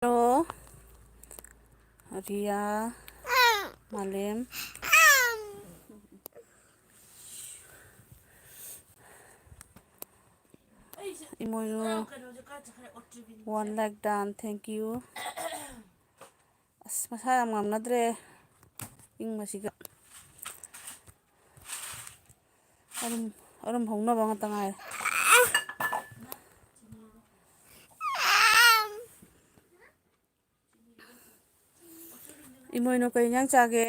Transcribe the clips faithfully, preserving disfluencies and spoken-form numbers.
Hello, Rhea, ꯃꯥꯂꯦꯝ꯫ ꯏꯃꯣꯏꯅꯨ, one lakh done, thank you꯫ ꯑꯁ, ꯃꯁꯥ ꯌꯥꯝ ꯉꯝꯅꯗ꯭ꯔꯦ ꯏꯪꯕꯁꯤꯒ꯫ ꯑꯔꯨꯝ, ꯑꯔꯨꯝ ꯍꯧꯅꯕ ꯉꯥꯛꯇ ꯉꯥꯏꯔꯦ꯫ ꯏꯃꯣꯏꯅꯨ, ꯀꯩ ꯏꯟꯖꯥꯡ ꯆꯥꯒꯦ?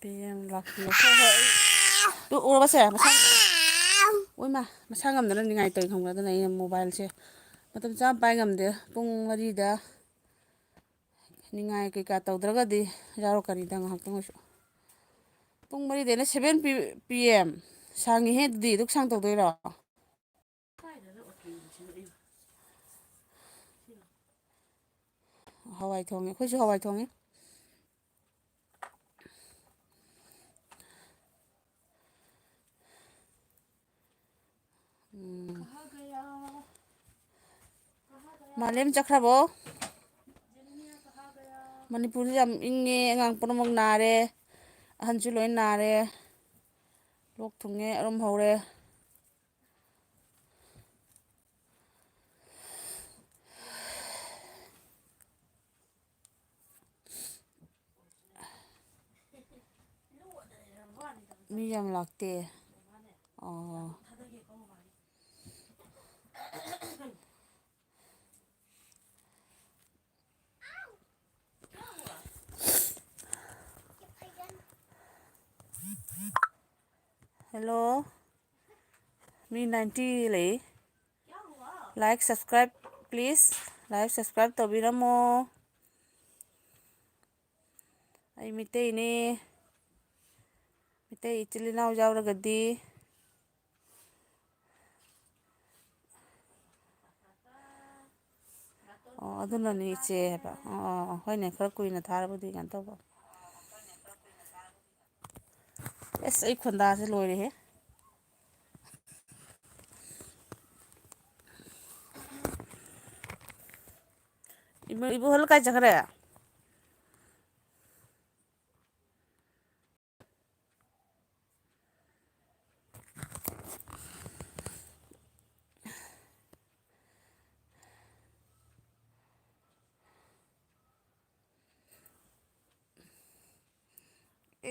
ꯄꯦꯝ ꯂꯥꯛꯄꯤꯌꯣ꯫ ꯍꯣꯏ, ꯍꯣꯏ, ꯑꯩ ꯇꯨ ꯎꯔꯕꯁꯦ? ꯃꯁꯥ, ꯑꯣꯏꯃꯥ, ꯃꯁꯥ ꯉꯝꯗꯅ ꯅꯤꯡꯉꯥꯏ ꯇꯧꯔꯤ ꯈꯪꯕ꯭ꯔꯥ? ꯑꯗꯨꯅ ꯑꯩꯅ ꯃꯣꯕꯥꯏꯜꯁꯦ ꯃꯇꯝ ꯆꯥꯅ ꯄꯥꯏ ꯉꯝꯗꯦ꯫ ꯄꯨꯡ ꯃꯔꯤꯗ ꯅꯤꯡꯉꯥꯏ ꯀꯩꯀꯥ ꯇꯧꯗ꯭ꯔꯒꯗꯤ ꯌꯥꯎꯔꯛꯀꯅꯤꯗ ꯉꯥꯏꯍꯥꯛꯇꯪ ꯑꯣꯏꯁꯨ꯫ ꯄꯨꯡ ꯃꯔꯤꯗꯩꯅ seven P M꯫ ꯁꯥꯡꯉꯤꯍꯦ ꯑꯗꯨꯗꯤ꯫ ꯑꯗꯨꯛ ꯁꯥꯡ ꯇꯧꯗꯣꯏꯔꯣ? ꯍꯋꯥꯏ ꯊꯣꯡꯉꯦ꯫ ꯑꯩꯈꯣꯏꯁꯨ ꯍꯋꯥꯏ ꯊꯣꯡꯉꯦ꯫ ꯎꯝ꯫ ꯃꯥꯂꯦꯝ ꯆꯠꯈ꯭ꯔꯕꯣ? ꯃꯅꯤꯄꯨꯔꯁꯦ ꯌꯥꯝ ꯏꯪꯉꯦ꯫ ꯑꯉꯥꯡ ꯄꯨꯝꯅꯃꯛ ꯅꯥꯔꯦ꯫ ꯑꯍꯟꯁꯨ ꯂꯣꯏ ꯅꯥꯔꯦ꯫ ꯂꯣꯛ ꯊꯨꯡꯉꯦ꯫ ꯑꯔꯨꯝ ꯍꯧꯔꯦ꯫ ꯃꯤ ꯌꯥꯝ ꯂꯥꯛꯇꯦ꯫ ꯑꯣ꯫ ꯍꯦꯜꯂꯣ꯫ ꯃꯤ ninety ꯂꯩ꯫ Like, subscribe, please. Like, subscribe ꯇꯧꯕꯤꯔꯝꯃꯣ꯫ ꯑꯩ ꯃꯤꯇꯩꯅꯦ꯫ ꯃꯤꯇꯩ ꯏꯆꯤꯜ ꯏꯅꯥꯎ ꯌꯥꯎꯔꯒꯗꯤ꯫ ꯑꯣ, ꯑꯗꯨꯅꯅꯤ ꯏꯆꯦ ꯍꯥꯏꯕ꯫ ꯑꯣ, ꯑꯣ, ꯑꯣ, ꯍꯣꯏꯅꯦ, ꯈꯔ ꯀꯨꯏꯅ ꯊꯥꯔꯕꯨꯗꯤ ꯀꯩꯅꯣ ꯇꯧꯕ꯫ ꯑꯁ, ꯑꯩ ꯈꯣꯟꯗꯥꯁꯦ ꯂꯣꯏꯔꯦꯍꯦ꯫ ꯏꯕꯣꯍꯜ ꯀꯥꯏ ꯆꯠꯈ꯭ꯔꯦ?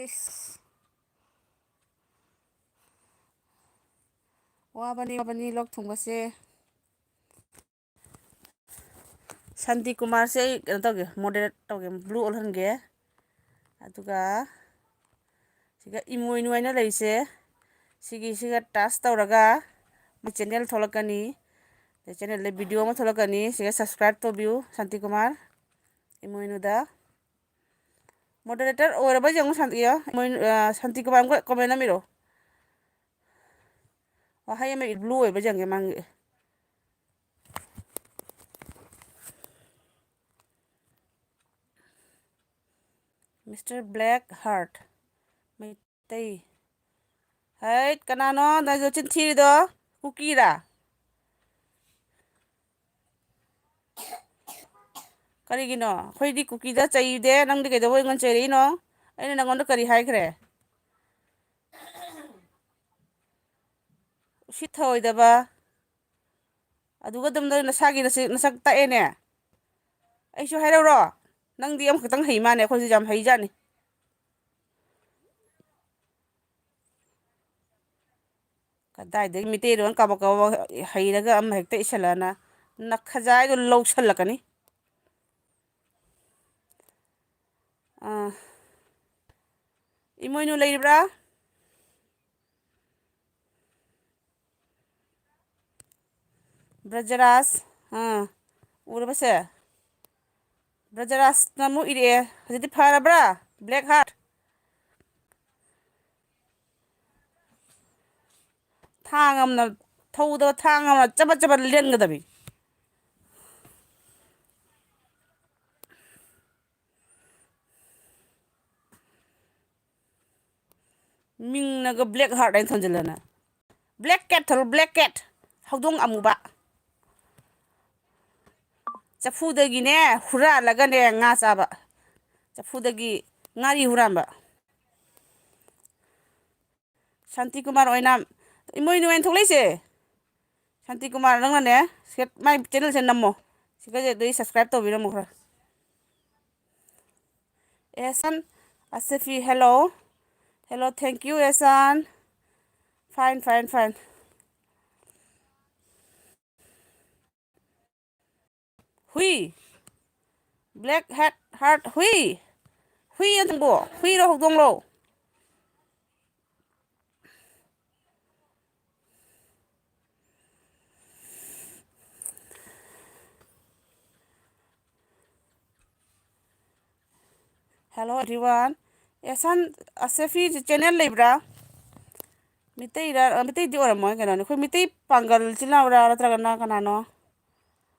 ꯏꯁ꯫ ꯋꯥꯕꯅꯤ, ꯋꯥꯕꯅꯤ ꯂꯣꯛ ꯊꯨꯡꯕꯁꯦ꯫ ꯁꯥꯟꯇꯤ ꯀꯨꯃꯥꯔꯁꯦ ꯑꯩ ꯀꯩꯅꯣ ꯇꯧꯒꯦ, moderate ꯇꯧꯒꯦ, blue ꯑꯣꯜꯍꯟꯒꯦ꯫ ꯑꯗꯨꯒ ꯁꯤꯒ ꯏꯃꯣꯏꯅꯨ ꯍꯥꯏꯅ ꯂꯩꯔꯤꯁꯦ, ꯁꯤꯒꯤꯁꯤꯒ touch ꯇꯧꯔꯒ ꯃꯣꯏ channel ꯊꯣꯛꯂꯛꯀꯅꯤ꯫ ꯑꯗꯩ channelꯗ video ꯑꯃ ꯊꯣꯛꯂꯛꯀꯅꯤ, ꯁꯤꯒ subscribe ꯇꯧꯕꯤꯌꯨ ꯁꯥꯟꯇꯤ ꯀꯨꯃꯥꯔ ꯏꯃꯣꯏꯅꯨꯗ꯫ Moderator ꯑꯣꯏꯔꯕ ꯌꯦꯡꯉꯨ, ꯁꯥꯟꯇꯤ, ꯏꯃꯣꯏꯅꯨ, ꯑ, ꯁꯥꯟꯇꯤ ꯀꯨꯃꯥꯔ ꯑꯃꯒ comment ꯑꯃ ꯏꯔꯣ꯫ ꯋꯥꯍꯩ ꯑꯃ ꯏ-, blue ꯑꯣꯏꯕ ꯌꯦꯡꯒꯦ ꯃꯥꯒꯤ꯫ Mister Black Heart, Meitei. ꯍꯩꯠ, ꯀꯅꯥꯅꯣ ꯅꯪꯁꯨ ꯆꯤꯟ ꯊꯤꯔꯤꯗꯣ? ꯀꯨꯀꯤꯔꯥ? ꯀꯔꯤꯒꯤꯅꯣ? ꯑꯩꯈꯣꯏꯗꯤ ꯀꯨꯀꯤꯗ ꯆꯩꯗꯦ, ꯅꯪꯗꯤ ꯀꯩꯗꯧꯕꯩ ꯑꯩꯉꯣꯟꯗ ꯆꯩꯔꯛꯏꯅꯣ? ꯑꯩꯅ ꯅꯪꯉꯣꯟꯗ ꯀꯔꯤ ꯍꯥꯏꯈ꯭ꯔꯦ? ꯎꯁꯤꯠ ꯊꯑꯣꯏꯗꯕ꯫ ꯑꯗꯨꯒ ꯑꯗꯨꯝ ꯅꯪ ꯅꯁꯥꯒꯤ ꯅꯁꯤ-, ꯅꯁꯛ ꯇꯥꯛꯑꯦꯅꯦ꯫ ꯑꯩꯁꯨ ꯍꯥꯏꯔꯛꯎꯔꯣ? ꯅꯪꯗꯤ ꯑꯃꯈꯛꯇꯪ ꯍꯩ ꯃꯥꯅꯦ, ꯑꯩꯈꯣꯏꯁꯨ ꯌꯥꯝ ꯍꯩꯖꯥꯠꯅꯤ꯫ ꯀꯗꯥꯏꯗꯒꯤ ꯃꯤꯇꯩꯂꯣꯟ ꯀꯥꯕꯛ ꯀꯥꯕꯛ ꯍꯩꯔꯒ ꯑꯃ ꯍꯦꯛꯇ ꯏꯁꯜꯂꯛꯑꯅ ꯅꯈꯖꯥꯏꯗꯣ ꯂꯧꯁꯜꯂꯛꯀꯅꯤ꯫ ꯑꯥ꯫ ꯏꯃꯣꯏꯅꯨ ꯂꯩꯔꯤꯕ꯭ꯔꯥ? ꯕ꯭ꯔꯖꯔꯥꯖ, ꯑꯥ, ꯎꯔꯕꯁꯦ? ꯕ꯭ꯔꯖꯔꯥꯖꯅ ꯑꯃꯨꯛ ꯏꯔꯛꯑꯦ꯫ ꯍꯧꯖꯤꯛꯇꯤ ꯐꯔꯕ꯭ꯔꯥ? Black Heart? ꯊꯥꯡ ꯑꯃꯅ, ꯊꯧꯗꯕ ꯊꯥꯡ ꯑꯃꯅ ꯆꯕꯠ ꯆꯕꯠ ꯂꯦꯟꯒꯗꯕꯤ꯫ ꯃꯤꯡꯅꯒ Black Heart ꯍꯥꯏꯅ ꯊꯣꯟꯖꯤꯜꯂꯅ꯫ Black Cat ꯊꯣꯜꯂꯨ, Black Cat꯫ ꯍꯧꯗꯣꯡ ꯑꯃꯨꯕ꯫ ꯆꯐꯨꯗꯒꯤꯅꯦ ꯍꯨꯔꯥꯜꯂꯒꯅꯦ ꯉꯥ ꯆꯥꯕ꯫ ꯆꯐꯨꯗꯒꯤ ꯉꯥꯔꯤ ꯍꯨꯔꯥꯟꯕ꯫ ꯁꯥꯟꯇꯤꯀꯨꯃꯥꯔ ꯑꯣꯏꯅꯥꯝ, ꯏꯃꯣꯏꯅꯨ ꯑꯣꯏꯅ ꯊꯣꯛꯂꯛꯏꯁꯦ꯫ ꯁꯥꯟꯇꯤꯀꯨꯃꯥꯔ, ꯅꯪꯅꯅꯦ, ꯁꯤ-, ꯃꯥꯏ channelꯁꯦ ꯅꯝꯃꯣ꯫ ꯁꯤꯒꯁꯦ ꯑꯗꯨꯗꯤ subscribe ꯇꯧꯕꯤꯔꯝꯃꯣ ꯈꯔ꯫ ꯑꯦꯍꯁꯥꯟ ꯑꯁꯦꯐꯤ, hello. Hello, thank you, ꯑꯦꯍꯁꯥꯟ꯫ Fine, fine, fine. ꯍꯨꯏ꯫ Black head heart ꯍꯨꯏ꯫ ꯍꯨꯏ ꯅꯪꯕꯣ? ꯍꯨꯏꯔꯣ ꯍꯧꯗꯣꯡꯂꯣ? Hello everyone. ꯑꯦꯍꯁꯥꯟ ꯑꯁꯦꯐꯤ channel ꯂꯩꯕ꯭ꯔꯥ? ꯃꯤꯇꯩꯔ-, ꯑ, ꯃꯤꯇꯩꯗꯤ ꯑꯣꯏꯔꯝꯃꯣꯏ ꯀꯩꯅꯣꯅꯤ꯫ ꯑꯩꯈꯣꯏ ꯃꯤꯇꯩ ꯄꯥꯡꯒꯜ ꯏꯆꯤꯜ ꯏꯅꯥꯎꯔꯥ ꯅꯠꯇ꯭ꯔꯒꯅ ꯀꯅꯥꯅꯣ?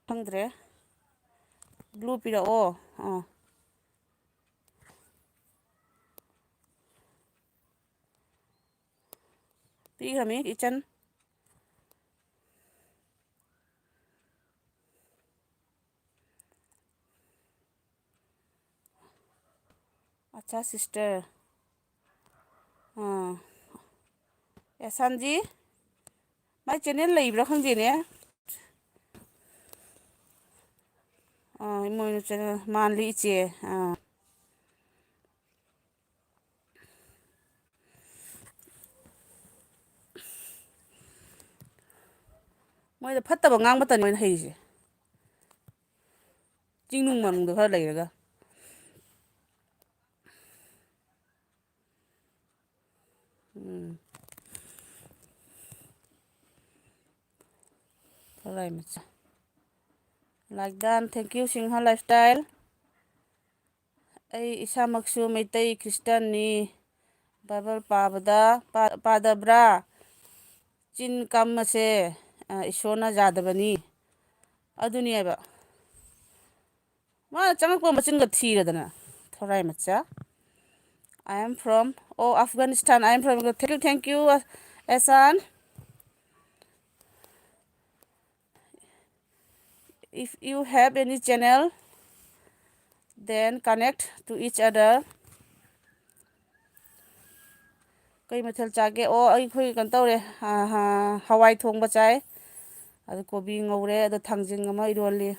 ꯈꯪꯗ꯭ꯔꯦ꯫ Blue ꯄꯤꯔꯛꯑꯣ꯫ ꯑꯥ꯫ ꯄꯤꯈ꯭ꯔꯃꯤ ꯏꯆꯟ꯫ ꯑꯠꯆꯥ sister꯫ ꯑꯥ꯫ ꯑꯦꯁꯥꯟꯖꯤ꯫ ꯃꯥꯏ channel ꯂꯩꯕ꯭ꯔꯥ ꯈꯪꯗꯦꯅꯦ꯫ ꯑꯥ, ꯏꯃꯣꯏꯅꯨ channel ꯃꯥꯟꯂꯤ ꯏꯆꯦ꯫ ꯑꯥ꯫ ꯃꯣꯏꯗ ꯐꯠꯇꯕ ꯉꯥꯡꯕꯇꯅꯤ ꯃꯣꯏꯅ ꯍꯩꯔꯤꯁꯦ꯫ ꯆꯤꯡꯅꯨꯡ ꯃꯥꯅꯨꯡꯗ ꯈꯔ ꯂꯩꯔꯒ꯫ ꯎꯝ꯫ ꯊꯣꯔꯥꯏ ꯃꯆꯥ꯫ ꯂꯥꯏꯛꯗꯥꯟ, thank you, ꯁꯤꯡꯍ lifestyle꯫ ꯑꯩ ꯏꯁꯥꯃꯛꯁꯨ ꯃꯩꯇꯩ ꯈ꯭ꯔꯤꯁꯇꯥꯟꯅꯤ꯫ ꯕꯥꯏꯕꯜ ꯄꯥꯕꯗ, ꯄꯥ-, ꯄꯥꯗꯕ꯭ꯔꯥ? ꯆꯤꯟ ꯀꯝꯕꯁꯦ, ꯑ, ꯏꯁꯣꯔꯅ ꯌꯥꯗꯕꯅꯤ꯫ ꯑꯗꯨꯅꯦꯕ꯫ ꯃꯥꯅ ꯆꯪꯉꯛꯄ ꯃꯆꯤꯟꯒ ꯊꯤꯔꯗꯅ꯫ ꯊꯣꯔꯥꯏ ꯃꯆꯥ꯫ I am from, oh, Afghanistan. I am from, thank you, thank you, ꯑꯦꯁꯥꯟ꯫ If you have any channel, then connect to each other. ꯀꯩ ꯃꯊꯦꯜ ꯆꯥꯒꯦ? ꯑꯣ, ꯑꯩꯈꯣꯏ ꯀꯩꯅꯣ ꯇꯧꯔꯦ, ꯑ, ꯍ-, ꯍꯋꯥꯏ ꯊꯣꯡꯕ ꯆꯥꯏ꯫ ꯑꯗꯨ ꯀꯣꯕꯤ ꯉꯧꯔꯦ, ꯑꯗꯣ ꯊꯥꯡꯖꯤꯡ ꯑꯃ ꯏꯔꯣꯜꯂꯤ꯫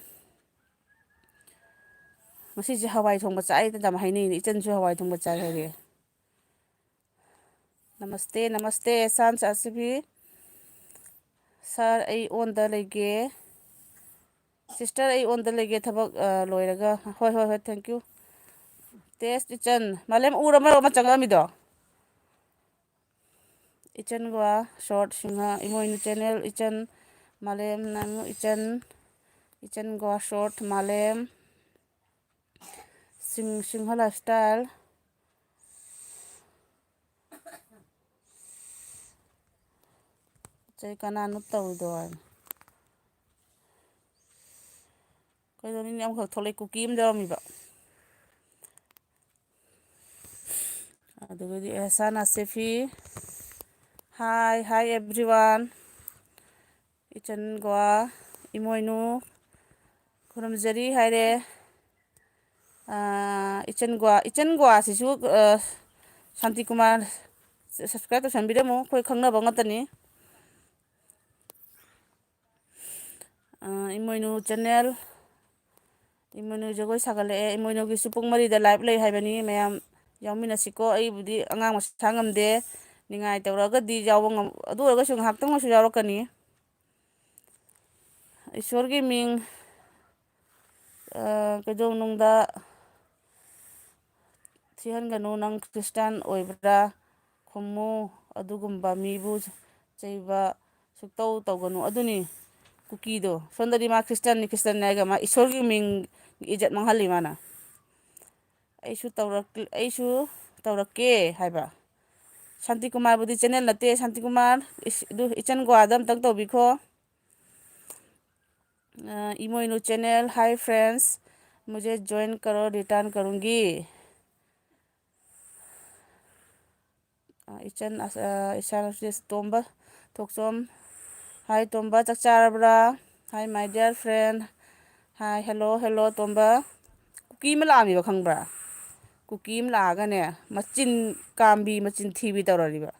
ꯉꯁꯤꯁꯦ ꯍꯋꯥꯏ ꯊꯣꯡꯕ ꯆꯥꯏꯗ ꯌꯥꯝ ꯍꯥꯏꯅꯩꯅꯦ, ꯏꯆꯟꯁꯨ ꯍꯋꯥꯏ ꯊꯣꯡꯕ ꯆꯥꯏ ꯍꯥꯏꯔꯛꯑꯦ꯫ ꯅꯃꯁꯇꯦ, ꯅꯃꯁꯇꯦ, ꯑꯦꯁꯥꯟ ꯆꯥꯁꯤꯕꯤ꯫ ꯁꯥꯔ, ꯑꯩ ꯑꯣꯟꯗ ꯂꯩꯒꯦ꯫ ꯁꯤꯁꯇꯔ, ꯑꯩ ꯑꯣꯟꯗ ꯂꯩꯒꯦ, ꯊꯕꯛ, ꯑ, ꯂꯣꯏꯔꯒ꯫ ꯍꯣꯏ, ꯍꯣꯏ, ꯍꯣꯏ, thank you꯫ ꯇꯦꯁ ꯏꯆꯟ, ꯃꯥꯂꯦꯝ ꯎꯔ ꯃꯔꯣ ꯑꯃ ꯆꯪꯉꯛꯑꯝꯃꯤꯗꯣ꯫ ꯏꯆꯟ ꯒꯣꯋꯥ ꯁꯣꯔꯠ ꯁꯤꯡꯍ ꯏꯃꯣꯏꯅꯨ ꯆꯦꯅꯦꯜ, ꯏꯆꯟ ꯃꯥꯂꯦꯝ ꯅꯥꯅꯨ, ꯏꯆꯟ, ꯏꯆꯟ ꯒꯣꯋꯥ ꯁꯣꯔꯠ ꯃꯥꯂꯦꯝ꯫ ꯁꯤꯡ-, ꯁꯤꯡꯍ ꯂꯥꯏꯐꯁ꯭ꯇꯥꯏꯜ꯫ ꯆꯩ ꯀꯅꯥꯅꯣ ꯇꯧꯔꯤꯗꯣ ꯍꯥꯏꯅ꯫ ꯀꯩꯅꯣꯅꯤꯅꯦ, ꯑꯃꯈꯛ ꯊꯣꯛꯂꯛꯑꯦ, ꯀꯨꯀꯤ ꯑꯃ ꯌꯥꯎꯔꯝꯃꯤꯕ꯫ ꯑꯗꯨꯒꯗꯤ ꯑꯦꯍꯁꯥꯟ ꯑꯁꯤꯐꯤ꯫ Hi, hi everyone. ꯏꯆꯟ ꯒꯣꯋꯥ, ꯏꯃꯣꯏꯅꯨ ꯈꯨꯔꯨꯝꯖꯔꯤ ꯍꯥꯏꯔꯦ꯫ ꯑꯥ, ꯏꯆꯟ ꯒꯣꯋꯥ, ꯏꯆꯟ ꯒꯣꯋꯥꯁꯤꯁꯨ, ꯑ, ꯁꯥꯟꯇꯤꯀꯨꯃꯥꯔ subscribe ꯇꯧꯁꯟꯕꯤꯔꯝꯃꯨ, ꯑꯩꯈꯣꯏ ꯈꯪꯅꯕ ꯉꯥꯛꯇꯅꯤ꯫ ꯑ, ꯏꯃꯣꯏꯅꯨ ꯆꯦꯅꯦꯜ, ꯏꯃꯣꯏꯅꯨ ꯖꯒꯣꯏ ꯁꯥꯒꯠꯂꯛꯑꯦ꯫ ꯏꯃꯣꯏꯅꯨꯒꯤꯁꯨ ꯄꯨꯡ ꯃꯔꯤꯗ live ꯂꯩ ꯍꯥꯏꯕꯅꯤ, ꯃꯌꯥꯝ ꯌꯥꯎꯃꯤꯟꯅꯁꯤꯀꯣ꯫ ꯑꯩꯕꯨꯗꯤ ꯑꯉꯥꯡ ꯃꯁꯥ ꯉꯝꯗꯦ, ꯅꯤꯡꯉꯥꯏ ꯇꯧꯔꯒꯗꯤ ꯌꯥꯎꯕ ꯉꯝ-, ꯑꯗꯨ ꯑꯣꯏꯔꯒꯁꯨ ꯉꯥꯏꯍꯥꯛꯇꯪ ꯑꯣꯏꯔꯁꯨ ꯌꯥꯎꯔꯛꯀꯅꯤ꯫ ꯏꯁꯣꯔꯒꯤ ꯃꯤꯡ, ꯑ, ꯀꯩꯗꯧꯅꯨꯡꯗ ꯊꯤꯍꯟꯒꯅꯨ, ꯅꯪ ꯈ꯭ꯔꯤꯁꯇꯥꯟ ꯑꯣꯏꯕ꯭ꯔꯥ? ꯈꯨꯝꯃꯨ, ꯑꯗꯨꯒꯨꯝꯕ ꯃꯤꯕꯨ ꯆꯩꯕ ꯁꯨꯛꯇꯧ ꯇꯧꯒꯅꯨ꯫ ꯑꯗꯨꯅꯤ ꯀꯨꯀꯤꯗꯣ꯫ ꯁꯣꯝꯗꯗꯤ ꯃꯥ ꯈ꯭ꯔꯤꯁꯇꯥꯟꯅꯤ, ꯈ꯭ꯔꯤꯁꯇꯥꯟꯅꯤ ꯍꯥꯏꯔꯒ ꯃꯥ ꯏꯁꯣꯔꯒꯤ ꯃꯤꯡ ꯏꯖꯠ ꯃꯥꯡꯍꯜꯂꯤ ꯃꯥꯅ꯫ ꯑꯩꯁꯨ ꯇꯧꯔꯛ-, ꯑꯩꯁꯨ ꯇꯧꯔꯛꯀꯦ ꯍꯥꯏꯕ꯫ ꯁꯥꯟꯇꯤꯀꯨꯃꯥꯔꯕꯨꯗꯤ ꯆꯦꯅꯦꯜ ꯅꯠꯇꯦ, ꯁꯥꯟꯇꯤꯀꯨꯃꯥꯔ, ꯏꯁ-, ꯑꯗꯨ ꯏꯆꯟ ꯒꯣꯋꯥꯗ ꯑꯝꯇꯪ ꯇꯧꯕꯤꯈꯣ꯫ ꯑ, ꯏꯃꯣꯏꯅꯨ ꯆꯦꯅꯦꯜ, hi friends, मुझे join करो, return करूँगी꯫ ꯑ, ꯏꯆꯟ ꯑꯁ-, ꯑ, ꯏꯆꯥꯅꯨꯄꯤ ꯇꯣꯝꯕ ꯊꯣꯛꯆꯣꯝ꯫ Hi ꯇꯣꯝꯕ, ꯆꯥꯛ ꯆꯥꯔꯕ꯭ꯔꯥ? Hi my dear friend, hi, hello, hello, Tomba. Cookie ꯑꯃ ꯂꯥꯛꯑꯝꯃꯦꯕ, ꯈꯪꯕ꯭ꯔꯥ? ꯀꯨꯀꯤ ꯑꯃ ꯂꯥꯛꯑꯒꯅꯦ, ꯃꯆꯤꯟ ꯀꯥꯝꯕꯤ, ꯃꯆꯤꯟ ꯊꯤꯕꯤ ꯇꯧꯔꯛꯏꯕ꯫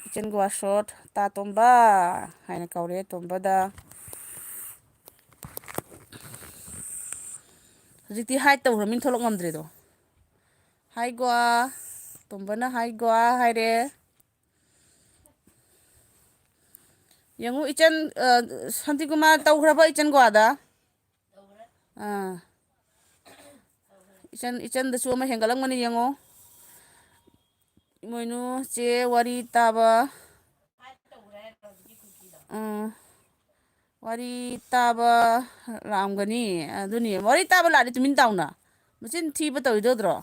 ꯏꯆꯟ ꯒꯣꯋꯥ ꯁꯣꯠ, ꯇꯥ ꯇꯣꯝꯕ ꯍꯥꯏꯅ ꯀꯧꯔꯦ, ꯇꯣꯝꯕꯗ꯫ ꯍꯧꯖꯤꯛꯇꯤ ꯍꯥꯏꯠ ꯇꯧꯈ꯭ꯔꯃꯤꯅ ꯊꯣꯛꯂꯛ ꯉꯝꯗ꯭ꯔꯦꯗꯣ꯫ ꯍꯥꯏ ꯒꯣꯋꯥ, ꯇꯣꯝꯕꯅ ꯍꯥꯏ ꯒꯣꯋꯥ ꯍꯥꯏꯔꯦ꯫ ꯌꯦꯡꯉꯨ, ꯏꯆꯟ, ꯑ, ꯁꯥꯟꯇꯤꯀꯨꯃꯥꯔ ꯇꯧꯈ꯭ꯔꯕ ꯏꯆꯟ ꯒꯣꯋꯥꯗ? ꯑꯥ꯫ ꯏꯆꯟ, ꯏꯆꯟꯗꯁꯨ ꯑꯃ ꯍꯦꯟꯒꯠꯂꯝꯒꯅꯤ, ꯌꯦꯡꯉꯣ꯫ ꯏꯃꯣꯏꯅꯨ ꯆꯦ ꯋꯥꯔꯤ ꯇꯥꯕ꯫ ꯎꯝ꯫ ꯋꯥꯔꯤ ꯇꯥꯕ ꯂꯥꯛꯑꯝꯒꯅꯤ꯫ ꯑꯗꯨꯅꯤ, ꯋꯥꯔꯤ ꯇꯥꯕ ꯂꯥꯛꯑꯗꯤ ꯇꯨꯃꯤꯟ ꯇꯥꯎꯅ꯫ ꯃꯆꯤꯟ ꯊꯤꯕ ꯇꯧꯏꯗꯣ ꯅꯠꯇ꯭ꯔꯣ?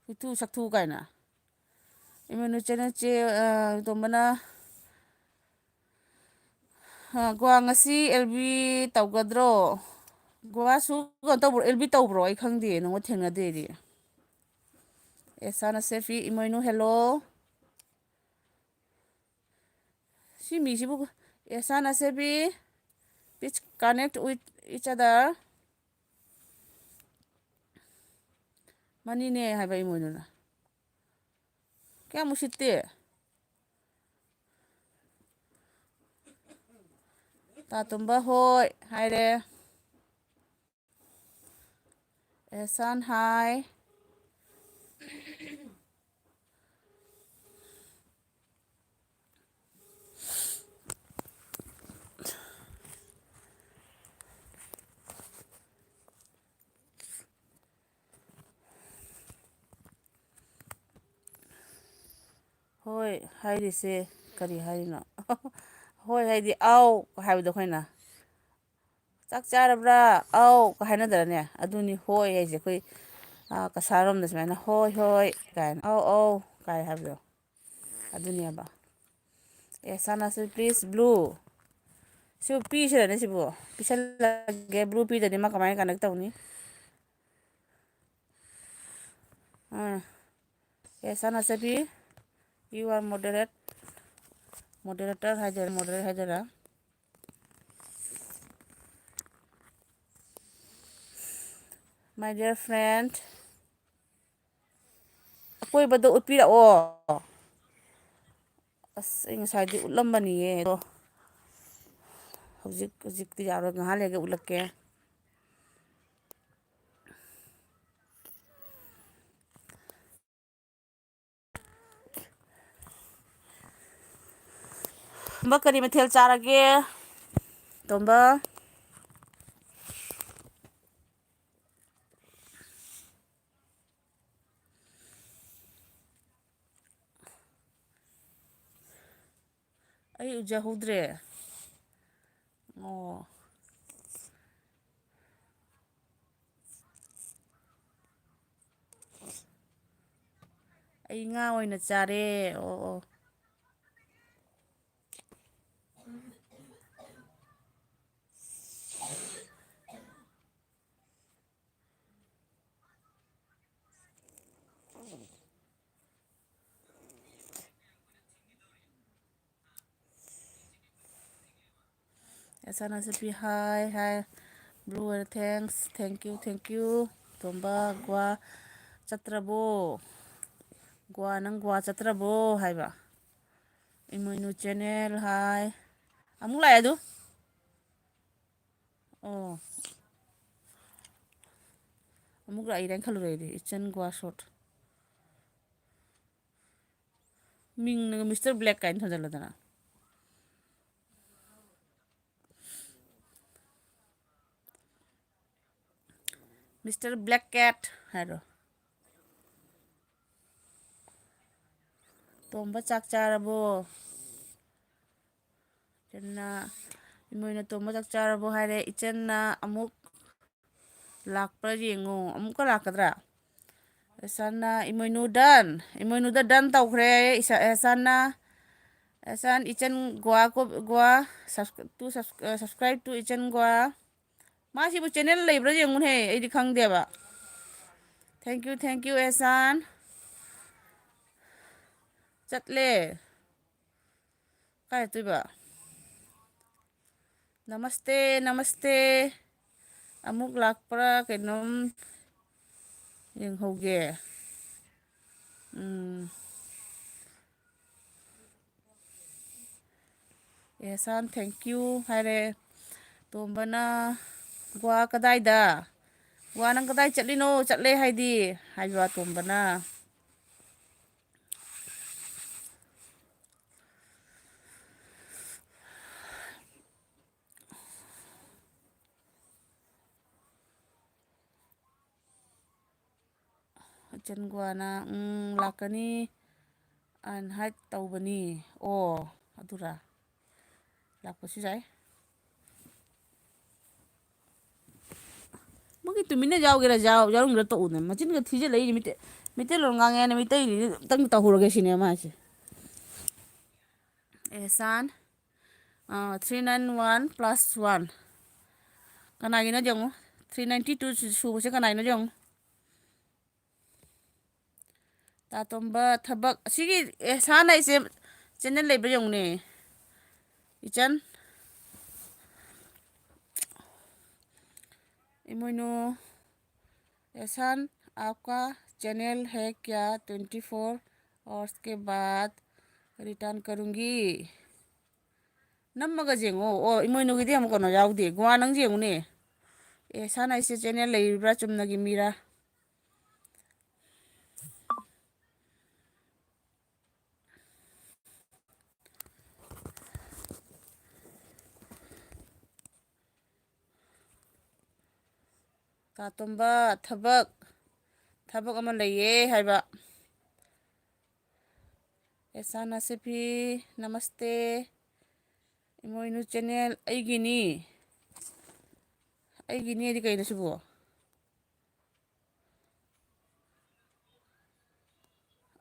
ꯍꯨꯏꯊꯨ ꯁꯛꯊꯨ ꯀꯥꯏꯅ꯫ ꯏꯃꯣꯏꯅꯨ ꯆꯦꯅ ꯆꯦ, ꯑ, ꯇꯣꯝꯕꯅ, ꯑ, ꯒꯣꯋꯥ ꯉꯁꯤ ꯑꯦꯜ ꯕꯤ ꯇꯧꯒꯗ꯭ꯔꯣ? ꯒꯣꯋꯥꯁꯨ ꯀꯩꯅꯣ ꯇꯧꯕ꯭ꯔꯣ? ꯑꯦꯜ ꯕꯤ ꯇꯧꯕ꯭ꯔꯣ? ꯑꯩ ꯈꯪꯗꯦ, ꯅꯉꯣꯟ ꯊꯦꯡꯅꯗꯦ ꯑꯩꯗꯤ꯫ ꯑꯦꯁꯥꯅ ꯁꯦꯐꯤ, ꯏꯃꯣꯏꯅꯨ, ꯍꯦꯜꯂꯣ꯫ ꯁꯤ ꯃꯤꯁꯤꯕꯨ, ꯑꯦꯁꯥꯅ ꯁꯦꯐꯤ, please connect with each other꯫ ꯃꯅꯤꯅꯦ ꯍꯥꯏꯕ ꯏꯃꯣꯏꯅꯨꯅ꯫ ꯀꯌꯥꯝ ꯎꯁꯤꯠꯇꯦ꯫ ꯇꯥꯇꯣꯝꯕ ꯍꯣꯏ ꯍꯥꯏꯔꯦ꯫ ꯑꯦꯍꯁꯥꯟ ꯍꯥꯏ꯫ ꯍꯣꯏ ꯍꯥꯏꯔꯤꯁꯦ ꯀꯔꯤ ꯍꯥꯏꯔꯤꯅꯣ? ꯍꯣꯏ ꯍꯥꯏꯗꯤ ꯑꯥꯎ ꯍꯥꯏꯕꯗꯣ ꯑꯩꯈꯣꯏꯅ꯫ "ꯆꯥꯛ ꯆꯥꯔꯕ꯭ꯔꯥ? ꯑꯧ" ꯀ ꯍꯥꯏꯅꯗ꯭ꯔꯅꯦ? ꯑꯗꯨꯅꯤ ꯍꯣꯏ ꯍꯥꯏꯁꯦ꯫ ꯑꯩꯈꯣꯏ, ꯑ, ꯀꯁꯥꯔ ꯔꯣꯝꯗ ꯁꯨꯃꯥꯏꯅ "ꯍꯣꯏ, ꯍꯣꯏ" ꯀꯥꯏꯅ, "ꯑꯧ, ꯑꯧ" ꯀꯥꯏ ꯍꯥꯏꯕꯗꯣ, ꯑꯗꯨꯅꯦꯕ꯫ ꯑꯦ, ꯁꯥꯟꯅꯁꯤ, please, blue꯫ ꯁꯤꯕꯨ ꯄꯤꯁꯤꯔꯅꯦ ꯁꯤꯕꯨ? ꯄꯤꯁꯜꯂꯒꯦ, blue ꯄꯤꯗ꯭ꯔꯗꯤ ꯃꯥ ꯀꯃꯥꯏꯅ connect ꯇꯧꯅꯤ? ꯑꯥ꯫ ꯑꯦ, ꯁꯥꯟꯅꯁꯦ ꯄꯤ꯫ You are moderate, moderator ꯍꯥꯏꯗꯣꯏꯔꯥ, moderate ꯍꯥꯏꯗꯣꯏꯔꯥ? My dear friend, ꯑꯀꯣꯏꯕꯗꯣ ꯎꯠꯄꯤꯔꯛꯑꯣ꯫ ꯑꯁ, ꯑꯩ ꯉꯁꯥꯏꯗꯤ ꯎꯠꯂꯝꯕꯅꯤꯌꯦ ꯑꯗꯣ, ꯍꯧꯖꯤꯛ, ꯍꯧꯖꯤꯛꯇꯤ ꯌꯥꯔꯣꯏ, ꯉꯥꯏꯍꯥꯛ ꯂꯩꯔꯒ ꯎꯠꯂꯛꯀꯦ꯫ ꯇꯣꯝꯕ, ꯀꯔꯤ ꯃꯊꯦꯜ ꯆꯥꯔꯒꯦ? ꯇꯣꯝꯕ꯫ ꯑꯩ ꯎꯖꯍꯧꯗ꯭ꯔꯦ꯫ ꯑꯣ꯫ ꯑꯩ ꯉꯥ ꯑꯣꯏꯅ ꯆꯥꯔꯦ꯫ ꯑꯣ, ꯑꯣ꯫ ꯑꯦꯁꯥ ꯅꯥꯁꯄꯤ, ꯍꯥꯏ, ꯍꯥꯏ꯫ Blue ꯑꯣꯏꯔꯦ, thanks, thank you, thank you꯫ ꯇꯣꯝꯕ, ꯒꯣꯋꯥ ꯆꯠꯇ꯭ꯔꯕꯣ? ꯒꯣꯋꯥ, ꯅꯪ ꯒꯣꯋꯥ ꯆꯠꯇ꯭ꯔꯕꯣ ꯍꯥꯏꯕ꯫ ꯏꯃꯣꯏꯅꯨ channel, ꯍꯥꯏ꯫ ꯑꯃꯨꯛ ꯂꯥꯛꯑꯦ ꯑꯗꯨ꯫ ꯑꯣ꯫ ꯑꯃꯨꯛ ꯂꯥꯛꯏꯔꯥꯅ ꯈꯜꯂꯨꯔꯦ ꯑꯩꯗꯤ, ꯏꯆꯟ ꯒꯣꯋꯥ shot꯫ ꯃꯤꯡꯅꯒ Mister Black ꯀꯥꯏꯅ ꯊꯣꯟꯖꯜꯂꯗꯅ꯫ Mister Black Cat ꯍꯥꯏꯔꯣ꯫ ꯇꯣꯝꯕ, ꯆꯥꯛ ꯆꯥꯔꯕꯣ? ꯏꯆꯟꯅ, ꯏꯃꯣꯏꯅ, "ꯇꯣꯝꯕ, ꯆꯥꯛ ꯆꯥꯔꯕꯣ?" ꯍꯥꯏꯔꯦ꯫ ꯏꯆꯟꯅ ꯑꯃꯨꯛ ꯂꯥꯛꯄ꯭ꯔꯥ ꯌꯦꯡꯉꯣ꯫ ꯑꯃꯨꯛꯀ ꯂꯥꯛꯀꯗ꯭ꯔꯥ? ꯑꯦꯁꯥꯟꯅ, ꯏꯃꯣꯏꯅꯨ done꯫ ꯏꯃꯣꯏꯅꯨꯗ done ꯇꯧꯈ꯭ꯔꯦ꯫ ꯏꯁꯥ-, ꯑꯦꯁꯥꯟꯅ, ꯑꯦꯁꯥꯟ, ꯏꯆꯟ ꯒꯣꯋꯥ ꯀꯣ-, ꯒꯣꯋꯥ subs-, to subs-, ꯑ, subscribe to ꯏꯆꯟ ꯒꯣꯋꯥ꯫ ꯃꯥꯁꯤꯕꯨ channel ꯂꯩꯕ꯭ꯔꯥ ꯌꯦꯡꯉꯨꯅꯦꯍꯦ, ꯑꯩꯗꯤ ꯈꯪꯗꯦꯕ꯫ Thank you, thank you, ꯑꯦꯁꯥꯟ꯫ ꯆꯠꯂꯦ꯫ ꯀꯥꯏ ꯆꯠꯇꯣꯏꯕ? ꯅꯃꯁꯇꯦ, ꯅꯃꯁꯇꯦ꯫ ꯑꯃꯨꯛ ꯂꯥꯛꯄ꯭ꯔꯥ ꯀꯩꯅꯣꯝ ꯌꯦꯡꯍꯧꯒꯦ꯫ ꯎꯝ꯫ ꯑꯦꯍꯁꯥꯟ thank you ꯍꯥꯏꯔꯦ꯫ ꯇꯣꯝꯕꯅ, "ꯒꯣꯋꯥ ꯀꯗꯥꯏꯗ? ꯒꯣꯋꯥ ꯅꯪ ꯀꯗꯥꯏ ꯆꯠꯂꯤꯅꯣ? ꯆꯠꯂꯦ ꯍꯥꯏꯗꯤ?" ꯍꯥꯏꯕ ꯇꯣꯝꯕꯅ꯫ ꯏꯆꯟ ꯒꯣꯋꯥꯅ, ꯎꯝ, ꯂꯥꯛꯀꯅꯤ꯫ ꯑꯅ ꯍꯥꯏꯠ ꯇꯧꯕꯅꯤ꯫ ꯑꯣ, ꯑꯗꯨꯔꯥ? ꯂꯥꯛꯄꯁꯨ ꯌꯥꯏ꯫ ꯃꯣꯏꯒꯤ ꯇꯨꯃꯤꯟꯅ ꯌꯥꯎꯒꯦꯔꯥ ꯌꯥꯎ-, ꯌꯥꯎꯔꯝꯒꯦꯔꯥ ꯇꯣꯛꯎꯅꯦ꯫ ꯃꯆꯤꯟꯒ ꯊꯤꯖꯤꯜꯂꯛꯏꯅꯦ꯫ ꯃꯤꯇꯩ-, ꯃꯤꯇꯩꯂꯣꯟ ꯉꯥꯡꯉꯦ ꯍꯥꯏꯅ ꯃꯤꯇꯩꯒꯤ ꯑꯝꯇꯪ ꯇꯧꯍꯧꯔꯒꯦ ꯁꯤꯅꯦ ꯃꯥ ꯍꯥꯏꯁꯦ꯫ ꯑꯦꯍꯁꯥꯟ, ꯑꯥ, three nine one plus one꯫ ꯀꯅꯥꯒꯤꯅꯣ ꯌꯦꯡꯉꯨ꯫ Three ninety two ꯁꯨꯕꯁꯦ ꯀꯅꯥꯒꯤꯅꯣ ꯌꯦꯡꯉꯨ꯫ ꯇꯥꯇꯣꯝꯕ ꯊꯕꯛ꯫ ꯑꯁꯤꯒꯤ ꯑꯦꯍꯁꯥꯟ ꯍꯥꯏꯁꯦ ꯆꯦꯅꯦꯜ ꯂꯩꯕ꯭ꯔꯥ ꯌꯦꯡꯉꯨꯅꯦ꯫ ꯏꯆꯟ꯫ ꯏꯃꯣꯏꯅꯨ꯫ "एहसान, आपका चैनल है क्या? ट्वेंटी फ़ोर आवर्स के बाद रिटर्न करूँगी?" ꯅꯝꯃꯒ ꯌꯦꯡꯉꯣ꯫ ꯑꯣ, ꯏꯃꯣꯏꯅꯨꯒꯤꯗꯤ ꯑꯃꯨꯛ ꯀꯩꯅꯣ ꯌꯥꯎꯗꯦ꯫ ꯒꯣꯋꯥ ꯅꯪ ꯌꯦꯡꯉꯨꯅꯦ꯫ ꯑꯦꯍꯁꯥꯟ ꯍꯥꯏꯁꯦ ꯆꯦꯅꯦꯜ ꯂꯩꯔꯤꯕ꯭ꯔꯥ, ꯆꯨꯝꯅꯒꯤ ꯃꯤꯔꯥ? ꯇꯥꯇꯣꯝꯕ ꯊꯕꯛ, ꯊꯕꯛ ꯑꯃ ꯂꯩꯌꯦ ꯍꯥꯏꯕ꯫ ꯑꯦꯁꯥꯟ ꯑꯁꯤꯐꯤ, ꯅꯃꯁꯇꯦ꯫ ꯏꯃꯣꯏꯅꯨ ꯆꯦꯅꯦꯜ ꯑꯩꯒꯤꯅꯤ꯫ ꯑꯩꯒꯤꯅꯦꯗꯤ ꯀꯩꯅꯣ ꯁꯤꯕꯣ?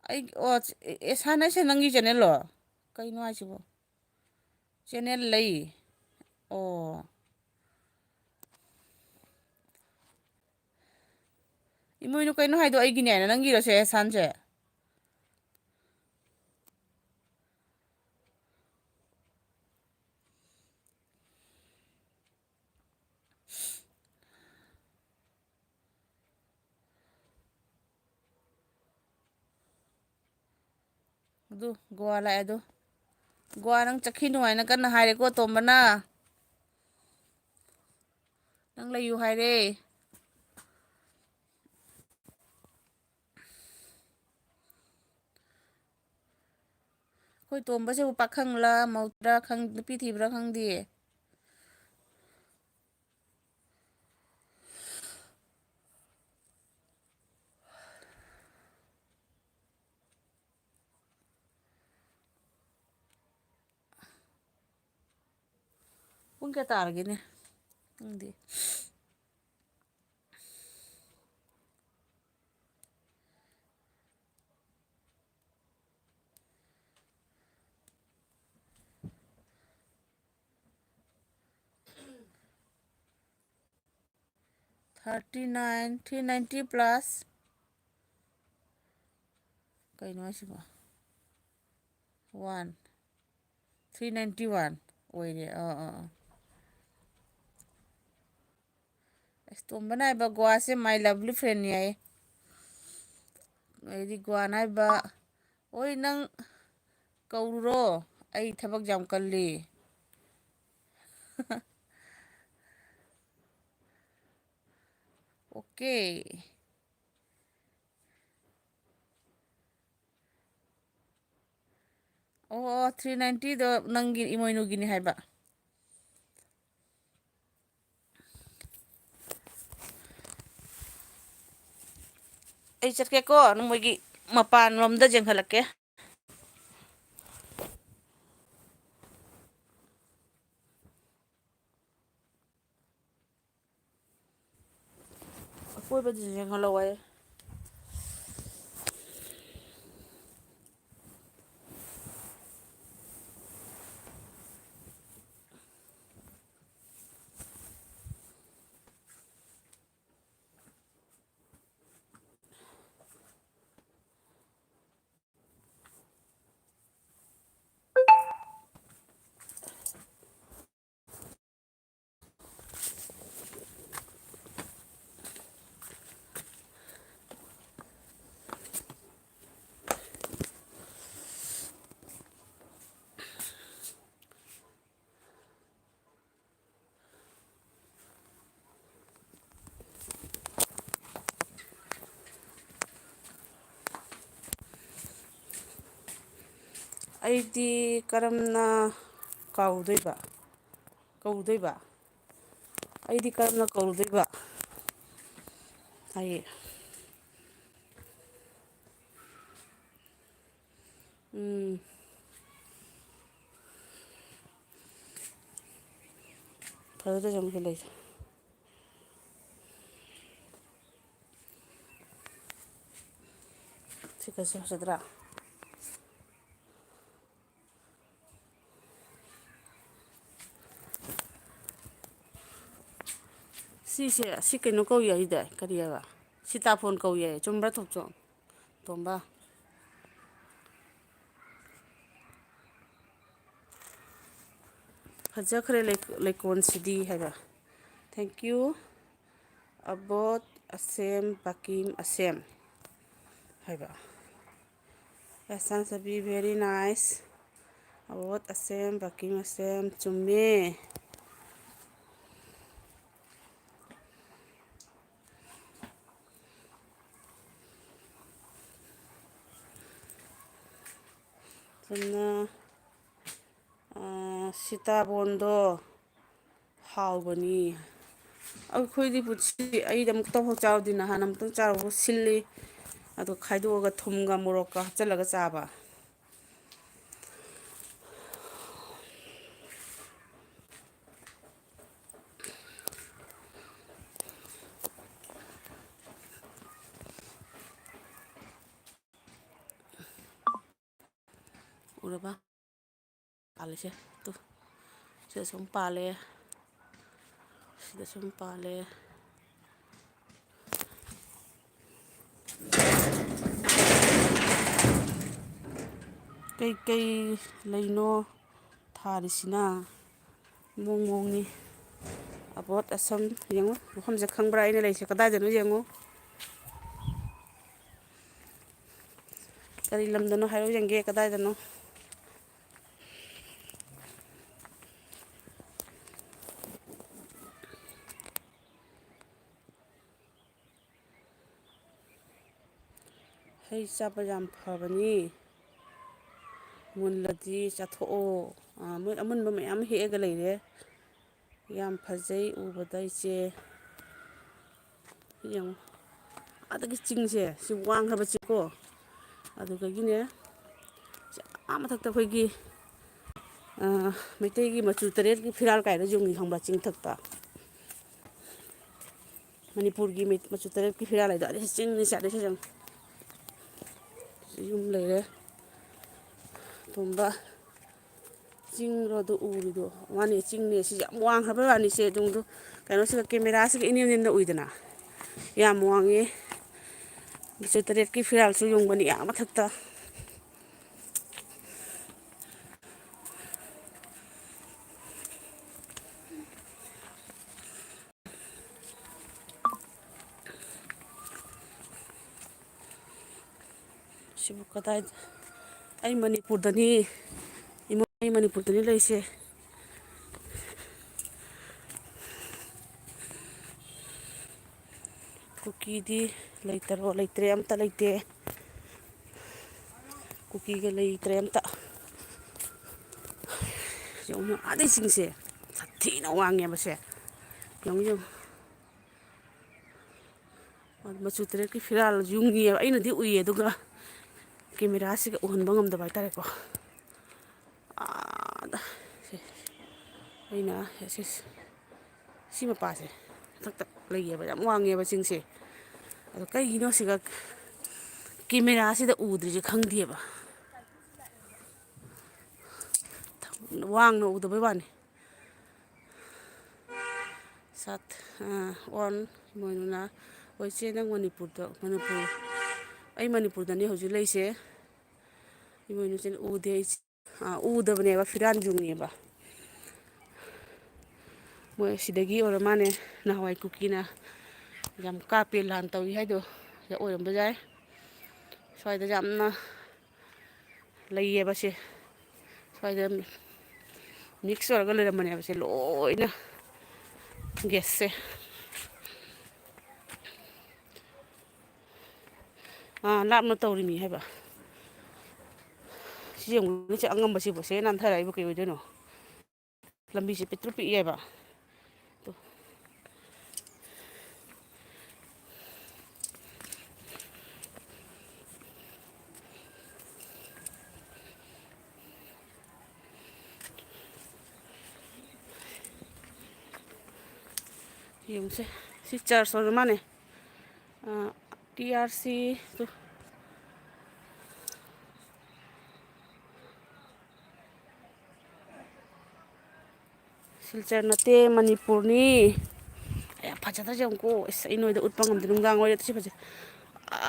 ꯑꯩ, ꯑꯣ, ꯑꯦꯁꯥꯟ ꯍꯥꯏꯁꯦ ꯅꯪꯒꯤ ꯆꯦꯅꯦꯜꯂꯣ? ꯀꯩꯅꯣ ꯍꯥꯏꯁꯤꯕꯣ? ꯆꯦꯅꯦꯜ ꯂꯩ? ꯑꯣ꯫ ꯏꯃꯣꯏꯅꯨ, ꯀꯩꯅꯣ ꯍꯥꯏꯗꯣ ꯑꯩꯒꯤꯅꯦ ꯍꯥꯏꯅ, ꯅꯪꯒꯤꯔꯣ ꯁꯦ ꯑꯦꯁꯥꯟꯁꯦ? ꯑꯗꯨ ꯒꯣꯋꯥ ꯂꯥꯛꯑꯦ ꯑꯗꯨ꯫ ꯒꯣꯋꯥ ꯅꯪ ꯆꯠꯈꯤꯅꯨ ꯍꯥꯏꯅ ꯀꯟꯅ ꯍꯥꯏꯔꯦꯀꯣ ꯇꯣꯝꯕꯅ꯫ ꯅꯪ ꯂꯩꯌꯨ ꯍꯥꯏꯔꯦ꯫ ꯑꯩꯈꯣꯏ ꯇꯣꯝꯕꯁꯤꯕꯨ ꯄꯥꯈꯪꯂ ꯃꯧꯔꯥ ꯈꯪ-, ꯅꯨꯄꯤ ꯊꯤꯕ꯭ꯔꯥ ꯈꯪꯗꯦ꯫ ꯄꯨꯡ ꯀꯌꯥ ꯇꯥꯔꯒꯦꯅꯦ? ꯈꯪꯗꯦ꯫ Thirty nine, three ninety plus. ꯀꯩꯅꯣ ꯍꯥꯏꯁꯤꯕꯣ? One, three ninety one ꯑꯣꯏꯔꯦ꯫ ꯑꯥ, ꯑꯥ, ꯑꯥ꯫ ꯑꯁ, ꯇꯣꯝꯕꯅ ꯍꯥꯏꯕ ꯒꯣꯋꯥꯁꯦ my lovely friend ꯅꯤ ꯍꯥꯏꯌꯦ꯫ ꯑꯩꯗꯤ ꯒꯣꯋꯥꯅ ꯍꯥꯏꯕ, "ꯍꯣꯏ, ꯅꯪ ꯀꯧꯔꯨꯔꯣ, ꯑꯩ ꯊꯕꯛ ꯌꯥꯝ ꯀꯜꯂꯤ꯫" ꯑꯣꯀꯦ꯫ ꯑꯣ, ꯑꯣ, three ninety ꯗꯣ ꯅꯪꯒꯤ ꯏꯃꯣꯏꯅꯨꯒꯤꯅꯤ ꯍꯥꯏꯕ꯫ ꯑꯩ ꯆꯠꯀꯦꯀꯣ, ꯅꯪ ꯃꯣꯏꯒꯤ ꯃꯄꯥꯟꯂꯣꯝꯗ ꯌꯦꯡꯍꯜꯂꯛꯀꯦ꯫ ꯑꯀꯣꯏꯕꯗꯨꯁꯨ ꯌꯦꯡꯍꯜꯂꯧ ꯍꯥꯏꯌꯦ꯫ ꯑꯩꯗꯤ ꯀꯔꯝꯅ ꯀꯥꯎꯗꯣꯏꯕ? ꯀꯧꯗꯣꯏꯕ? ꯑꯩꯗꯤ ꯀꯔꯝꯅ ꯀꯧꯔꯨꯗꯣꯏꯕ? ꯍꯥꯏꯌꯦ꯫ ꯎꯝ꯫ ꯐꯖꯗ꯭ꯔꯁꯨ ꯑꯃꯨꯛꯁꯨ ꯂꯩꯁꯦ꯫ ꯁꯤ ꯀꯩꯁꯨ ꯐꯖꯗ꯭ꯔꯥ? ꯁꯤꯁꯦ, ꯁꯤ ꯀꯩꯅꯣ ꯀꯧꯏ ꯍꯥꯏꯗꯥꯏ? ꯀꯔꯤ ꯍꯥꯏꯕ? ꯁꯤꯇꯥꯐꯣꯟ ꯀꯧꯏ ꯍꯥꯏ꯫ ꯆꯨꯝꯕ꯭ꯔꯥ, ꯊꯣꯛꯆꯣꯝ? ꯇꯣꯝꯕ? ꯐꯖꯈ꯭ꯔꯦ ꯂꯩ-, ꯂꯩꯀꯣꯟꯁꯤꯗꯤ ꯍꯥꯏꯕ꯫ Thank you꯫ ꯑꯕꯣꯠ ꯑꯁꯦꯝ ꯄꯥꯀꯤꯝ ꯑꯁꯦꯝ ꯍꯥꯏꯕ꯫ ꯑꯦꯁꯥꯟ ꯁꯕꯤ very nice꯫ ꯑꯕꯣꯠ ꯑꯁꯦꯝ ꯄꯥꯀꯤꯝ ꯑꯁꯦꯝ ꯆꯨꯝꯃꯦ꯫ ꯆꯨꯝꯅ, ꯑꯥ, ꯁꯤꯇꯥꯕꯣꯟꯗꯣ ꯍꯥꯎꯕꯅꯤ꯫ ꯑꯩꯈꯣꯏꯗꯤ ꯄꯨꯟꯁꯤ ꯑꯩꯗꯤ ꯑꯃꯨꯛꯇꯐꯥꯎ ꯆꯥꯔꯨꯗꯦ꯫ ꯅꯍꯥꯟ ꯑꯃꯨꯛꯇꯪ ꯆꯥꯔꯨꯕ ꯁꯤꯜꯂꯤ꯫ ꯑꯗꯣ ꯈꯥꯏꯗꯣꯛꯑꯒ ꯊꯨꯝꯒ ꯃꯣꯔꯣꯛꯀ ꯍꯥꯞꯆꯤꯜꯂꯒ ꯆꯥꯕ꯫ ꯎꯔꯕ? ꯄꯥꯜꯂꯤꯁꯦ ꯇꯨ꯫ ꯁꯤꯗꯁꯨ ꯑꯃꯨꯛ ꯄꯥꯜꯂꯦ꯫ ꯁꯤꯗꯁꯨ ꯑꯃꯨꯛ ꯄꯥꯜꯂꯦ꯫ ꯀꯩꯀꯩ ꯂꯩꯅꯣ ꯊꯥꯔꯤꯁꯤꯅ? ꯃꯑꯣꯡ ꯃꯑꯣꯡꯅꯤ꯫ ꯑꯕꯣꯠ ꯑꯁꯝ ꯌꯦꯡꯉꯨ꯫ ꯃꯐꯝꯁꯦ ꯈꯪꯕ꯭ꯔꯥ? ꯑꯩꯅ ꯂꯩꯁꯦ ꯀꯗꯥꯏꯗꯅꯣ ꯌꯦꯡꯉꯨ꯫ ꯀꯔꯤ ꯂꯝꯗꯅꯣ ꯍꯥꯏꯔꯣ ꯌꯦꯡꯒꯦ, ꯀꯗꯥꯏꯗꯅꯣ? ꯍꯩ ꯆꯥꯕ ꯌꯥꯝ ꯐꯕꯅꯤ꯫ ꯃꯨꯜꯂꯗꯤ ꯆꯥꯊꯣꯛꯑꯣ꯫ ꯑꯥ, ꯃꯣꯏ ꯑꯃꯨꯟꯕ ꯃꯌꯥꯝ ꯍꯦꯛꯑꯒ ꯂꯩꯔꯦ꯫ ꯌꯥꯝ ꯐꯖꯩ ꯎꯕꯗ, ꯏꯆꯦ꯫ ꯌꯦꯡꯉꯨ꯫ ꯑꯗꯒꯤ ꯆꯤꯡꯁꯦ, ꯁꯤ ꯋꯥꯡꯈ꯭ꯔꯕ ꯆꯤꯡꯀꯣ꯫ ꯑꯗꯨꯗꯒꯤꯅꯦ, ꯁꯤ ꯑꯥ ꯃꯊꯛꯇ ꯑꯩꯈꯣꯏꯒꯤ, ꯑ, ꯃꯩꯇꯩꯒꯤ ꯃꯆꯨ ꯇꯔꯦꯠꯀꯤ ꯐꯤꯔꯥꯜ ꯀꯥꯏꯅ ꯌꯨꯡꯉꯤ ꯈꯪꯕ꯭ꯔꯥ? ꯆꯤꯡꯊꯛꯇ꯫ ꯃꯅꯤꯄꯨꯔꯒꯤ ꯃꯩ-, ꯃꯆꯨ ꯇꯔꯦꯠꯀꯤ ꯐꯤꯔꯥꯜ ꯍꯥꯏꯗꯣ꯫ ꯑꯗꯩ ꯆꯤꯡꯅꯤ ꯁꯦ, ꯑꯗꯩ ꯁꯤ ꯌꯦꯡꯉꯨ꯫ ꯌꯨꯝ ꯂꯩꯔꯦ꯫ ꯇꯣꯝꯕ꯫ ꯆꯤꯡꯔꯣ ꯑꯗꯨ ꯎꯔꯤꯗꯣ? ꯃꯥꯅꯦ, ꯆꯤꯡꯅꯦ꯫ ꯁꯤꯁꯦ ꯌꯥꯝ ꯋꯥꯡꯈ꯭ꯔꯕꯩ ꯋꯥꯅꯤꯁꯦ꯫ ꯑꯗꯨꯝꯗꯨ ꯀꯩꯅꯣꯁꯤꯒ, ꯀꯦꯃꯦꯔꯥꯁꯤꯒ ꯏꯅꯦꯝ ꯅꯦꯝꯅ ꯎꯏꯗꯅ꯫ ꯌꯥꯝ ꯋꯥꯡꯉꯦ꯫ ꯃꯆꯨ ꯇꯔꯦꯠꯀꯤ ꯐꯤꯔꯥꯜꯁꯨ ꯌꯨꯡꯕꯅꯤ ꯑꯥ ꯃꯊꯛꯇ꯫ ꯁꯤꯕꯨ ꯀꯗꯥꯏꯗ? ꯑꯩ ꯃꯅꯤꯄꯨꯔꯗꯅꯤ꯫ ꯏꯃꯥ, ꯑꯩ ꯃꯅꯤꯄꯨꯔꯗꯅꯤ ꯂꯩꯁꯦ꯫ ꯀꯨꯀꯤꯗꯤ ꯂꯩꯇꯔꯣ? ꯂꯩꯇ꯭ꯔꯦ, ꯑꯝꯇ ꯂꯩꯇꯦ꯫ ꯀꯨꯀꯤꯒ ꯂꯩꯇ꯭ꯔꯦ ꯑꯝꯇ꯫ ꯌꯦꯡꯉꯨ, ꯑꯥꯗꯩ ꯆꯤꯡꯁꯦ ꯁꯥꯊꯤꯅ ꯋꯥꯡꯉꯦꯕ ꯁꯦ꯫ ꯌꯦꯡꯉꯨ, ꯌꯦꯡꯉꯨ꯫ ꯃꯆꯨ ꯇꯔꯦꯠꯀꯤ ꯐꯤꯔꯥꯜ ꯌꯨꯡꯉꯤꯑꯕ꯫ ꯑꯩꯅꯗꯤ ꯎꯏꯌꯦ, ꯑꯗꯨꯒ ꯀꯦꯃꯦꯔꯥꯁꯤꯒ ꯎꯍꯟꯕ ꯉꯝꯗꯕ ꯍꯥꯏꯇꯥꯔꯦꯀꯣ꯫ ꯑꯥꯗ, ꯁꯦ, ꯑꯩꯅ ꯁꯤ, ꯁꯤ ꯃꯄꯥꯁꯦ ꯃꯊꯛꯇ ꯂꯩꯌꯦꯕ, ꯌꯥꯝ ꯋꯥꯡꯉꯦꯕ ꯆꯤꯡꯁꯦ꯫ ꯑꯗꯣ ꯀꯩꯒꯤꯅꯣ ꯁꯤꯒ ꯀꯦꯃꯦꯔꯥꯁꯤꯗ ꯎꯗ꯭ꯔꯤꯁꯦ ꯈꯪꯗꯦꯕ꯫ ꯋꯥꯡꯅ ꯎꯗꯕꯩ ꯋꯥꯅꯤ꯫ ꯁꯥꯠ-, ꯑ, ꯑꯣꯟ ꯏꯃꯣꯏꯅꯨꯅ, "ꯍꯣꯏ ꯏꯆꯦ, ꯅꯪ ꯃꯅꯤꯄꯨꯔꯗ, ꯃꯅꯤꯄꯨꯔ, ꯑꯩ ꯃꯅꯤꯄꯨꯔꯗꯅꯤ ꯍꯧꯖꯤꯛ ꯂꯩꯁꯦ꯫ ꯏꯃꯣꯏꯅꯨꯁꯦ ꯎꯗꯦ ꯏꯆꯦ꯫" ꯑ, ꯎꯗꯕꯅꯦꯕ, ꯐꯤꯔꯥꯟ ꯌꯨꯡꯉꯦꯕ꯫ ꯃꯣꯏ ꯑꯁꯤꯗꯒꯤ ꯑꯣꯏꯔ ꯃꯥꯅꯦ, ꯅꯍꯥꯟꯋꯥꯏ ꯀꯨꯀꯤꯅ ꯌꯥꯝ ꯀꯥꯞꯄꯦ, ꯂꯥꯟ ꯇꯧꯏ ꯍꯥꯏꯗꯣ, ꯁꯤꯗ ꯑꯣꯏꯔꯝꯕ ꯌꯥꯏ꯫ ꯁ꯭ꯋꯥꯏꯗ ꯌꯥꯝꯅ ꯂꯩꯌꯦꯕ ꯁꯦ꯫ ꯁ꯭ꯋꯥꯏꯗ mix ꯑꯣꯏꯔꯒ ꯂꯩꯔꯝꯕꯅꯦꯕ ꯁꯦ ꯂꯣꯏꯅ, gas ꯁꯦ꯫ ꯑꯥ, ꯂꯥꯞꯅ ꯇꯧꯔꯤꯃꯤ ꯍꯥꯏꯕ꯫ ꯁꯤ ꯌꯦꯡꯉꯨꯅꯦ, ꯁꯤ ꯑꯉꯝꯕꯁꯤꯕꯨ ꯁꯦ ꯅꯥꯟꯊꯔꯛꯏꯕꯨ ꯀꯩ ꯑꯣꯏꯗꯣꯏꯅꯣ? ꯂꯝꯕꯤꯁꯦ ꯄꯤꯛꯇ꯭ꯔꯨ ꯄꯤꯛꯑꯦꯕ꯫ ꯇꯨ꯫ ꯌꯦꯡꯉꯨꯁꯦ꯫ ꯁꯤ ꯆꯔꯆ ꯑꯣꯏꯔ ꯃꯥꯅꯦ꯫ ꯑ, T R C two. Silchar ꯅꯠꯇꯦ, ꯃꯅꯤꯄꯨꯔꯅꯤ꯫ ꯑꯌꯥ, ꯐꯖꯗ꯭ꯔꯥ ꯌꯦꯡꯉꯨꯀꯣ꯫ ꯑꯁ, ꯑꯩ ꯅꯣꯏꯗ ꯎꯠꯄ ꯉꯝꯗꯦ꯫ ꯅꯨꯡꯗꯥꯡ ꯑꯣꯏꯔꯦ ꯁꯤ ꯐꯖꯩ꯫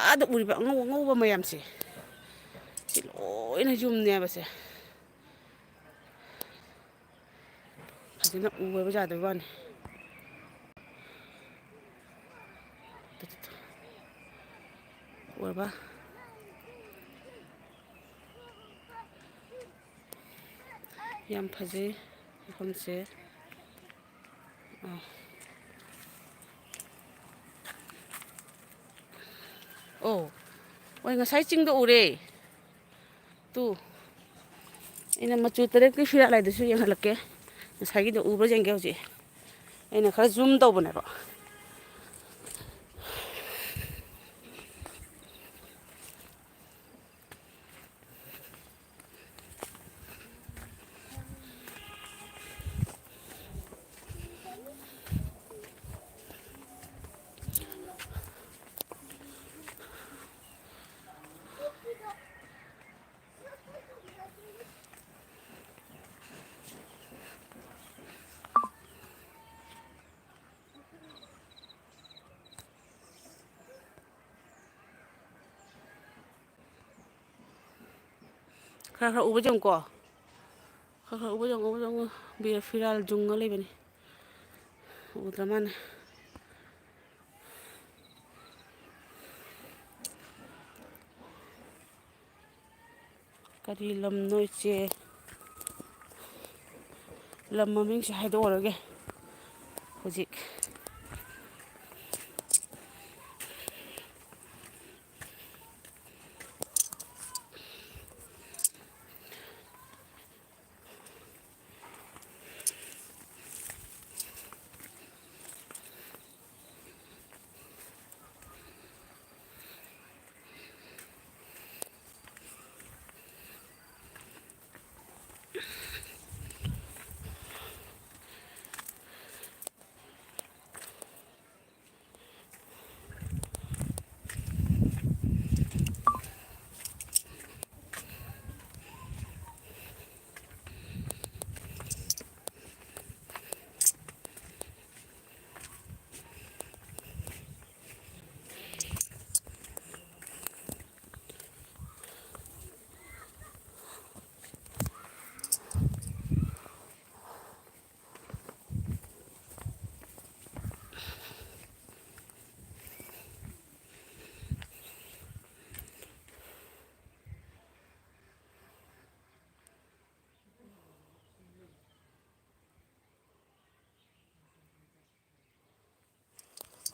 ꯑꯥꯗ ꯎꯔꯤꯕ ꯑꯉꯧ ꯑꯉꯧꯕ ꯃꯌꯥꯝꯁꯦ, ꯁꯤ ꯂꯣꯏꯅ ꯌꯨꯝꯅꯦꯕꯁꯦ꯫ ꯐꯖꯅ ꯎꯕ ꯌꯥꯗꯕꯩ ꯋꯥꯅꯤ꯫ ꯎꯔꯕ? ꯌꯥꯝ ꯐꯖꯩ ꯃꯐꯝꯁꯦ꯫ ꯑꯥ꯫ ꯑꯣ, ꯍꯣꯏ, ꯉꯁꯥꯏ ꯆꯤꯡꯗꯣ ꯎꯔꯦ꯫ ꯇꯨ, ꯑꯩꯅ ꯃꯆꯨ ꯇꯔꯦꯠꯀꯤ ꯐꯤꯔꯥꯜ ꯍꯥꯏꯗꯨꯁꯨ ꯌꯦꯡꯍꯜꯂꯛꯀꯦ꯫ ꯉꯁꯥꯏꯒꯤꯗꯣ ꯎꯕ꯭ꯔꯥ ꯌꯦꯡꯒꯦ ꯍꯧꯖꯤꯛ꯫ ꯑꯩꯅ ꯈꯔ ꯖꯨꯝ ꯇꯧꯕꯅꯦꯕ꯫ ꯈꯔ ꯈꯔ ꯎꯕ ꯌꯦꯡꯉꯨꯀꯣ꯫ ꯈꯔ ꯈꯔ ꯎꯕ ꯌꯦꯡꯉꯨ, ꯎꯕ ꯌꯦꯡꯉꯨ꯫ ꯕꯤꯔ ꯐꯤꯔꯥꯜ ꯌꯨꯡꯉ ꯂꯩꯕꯅꯤ꯫ ꯎꯗ꯭ꯔ ꯃꯥꯅꯦ꯫ ꯀꯔꯤ ꯂꯝꯅꯣ ꯏꯆꯦ? ꯂꯝ ꯃꯃꯤꯡꯁꯦ ꯍꯥꯏꯗꯣꯛꯑꯔꯣꯏꯒꯦ ꯍꯧꯖꯤꯛ꯫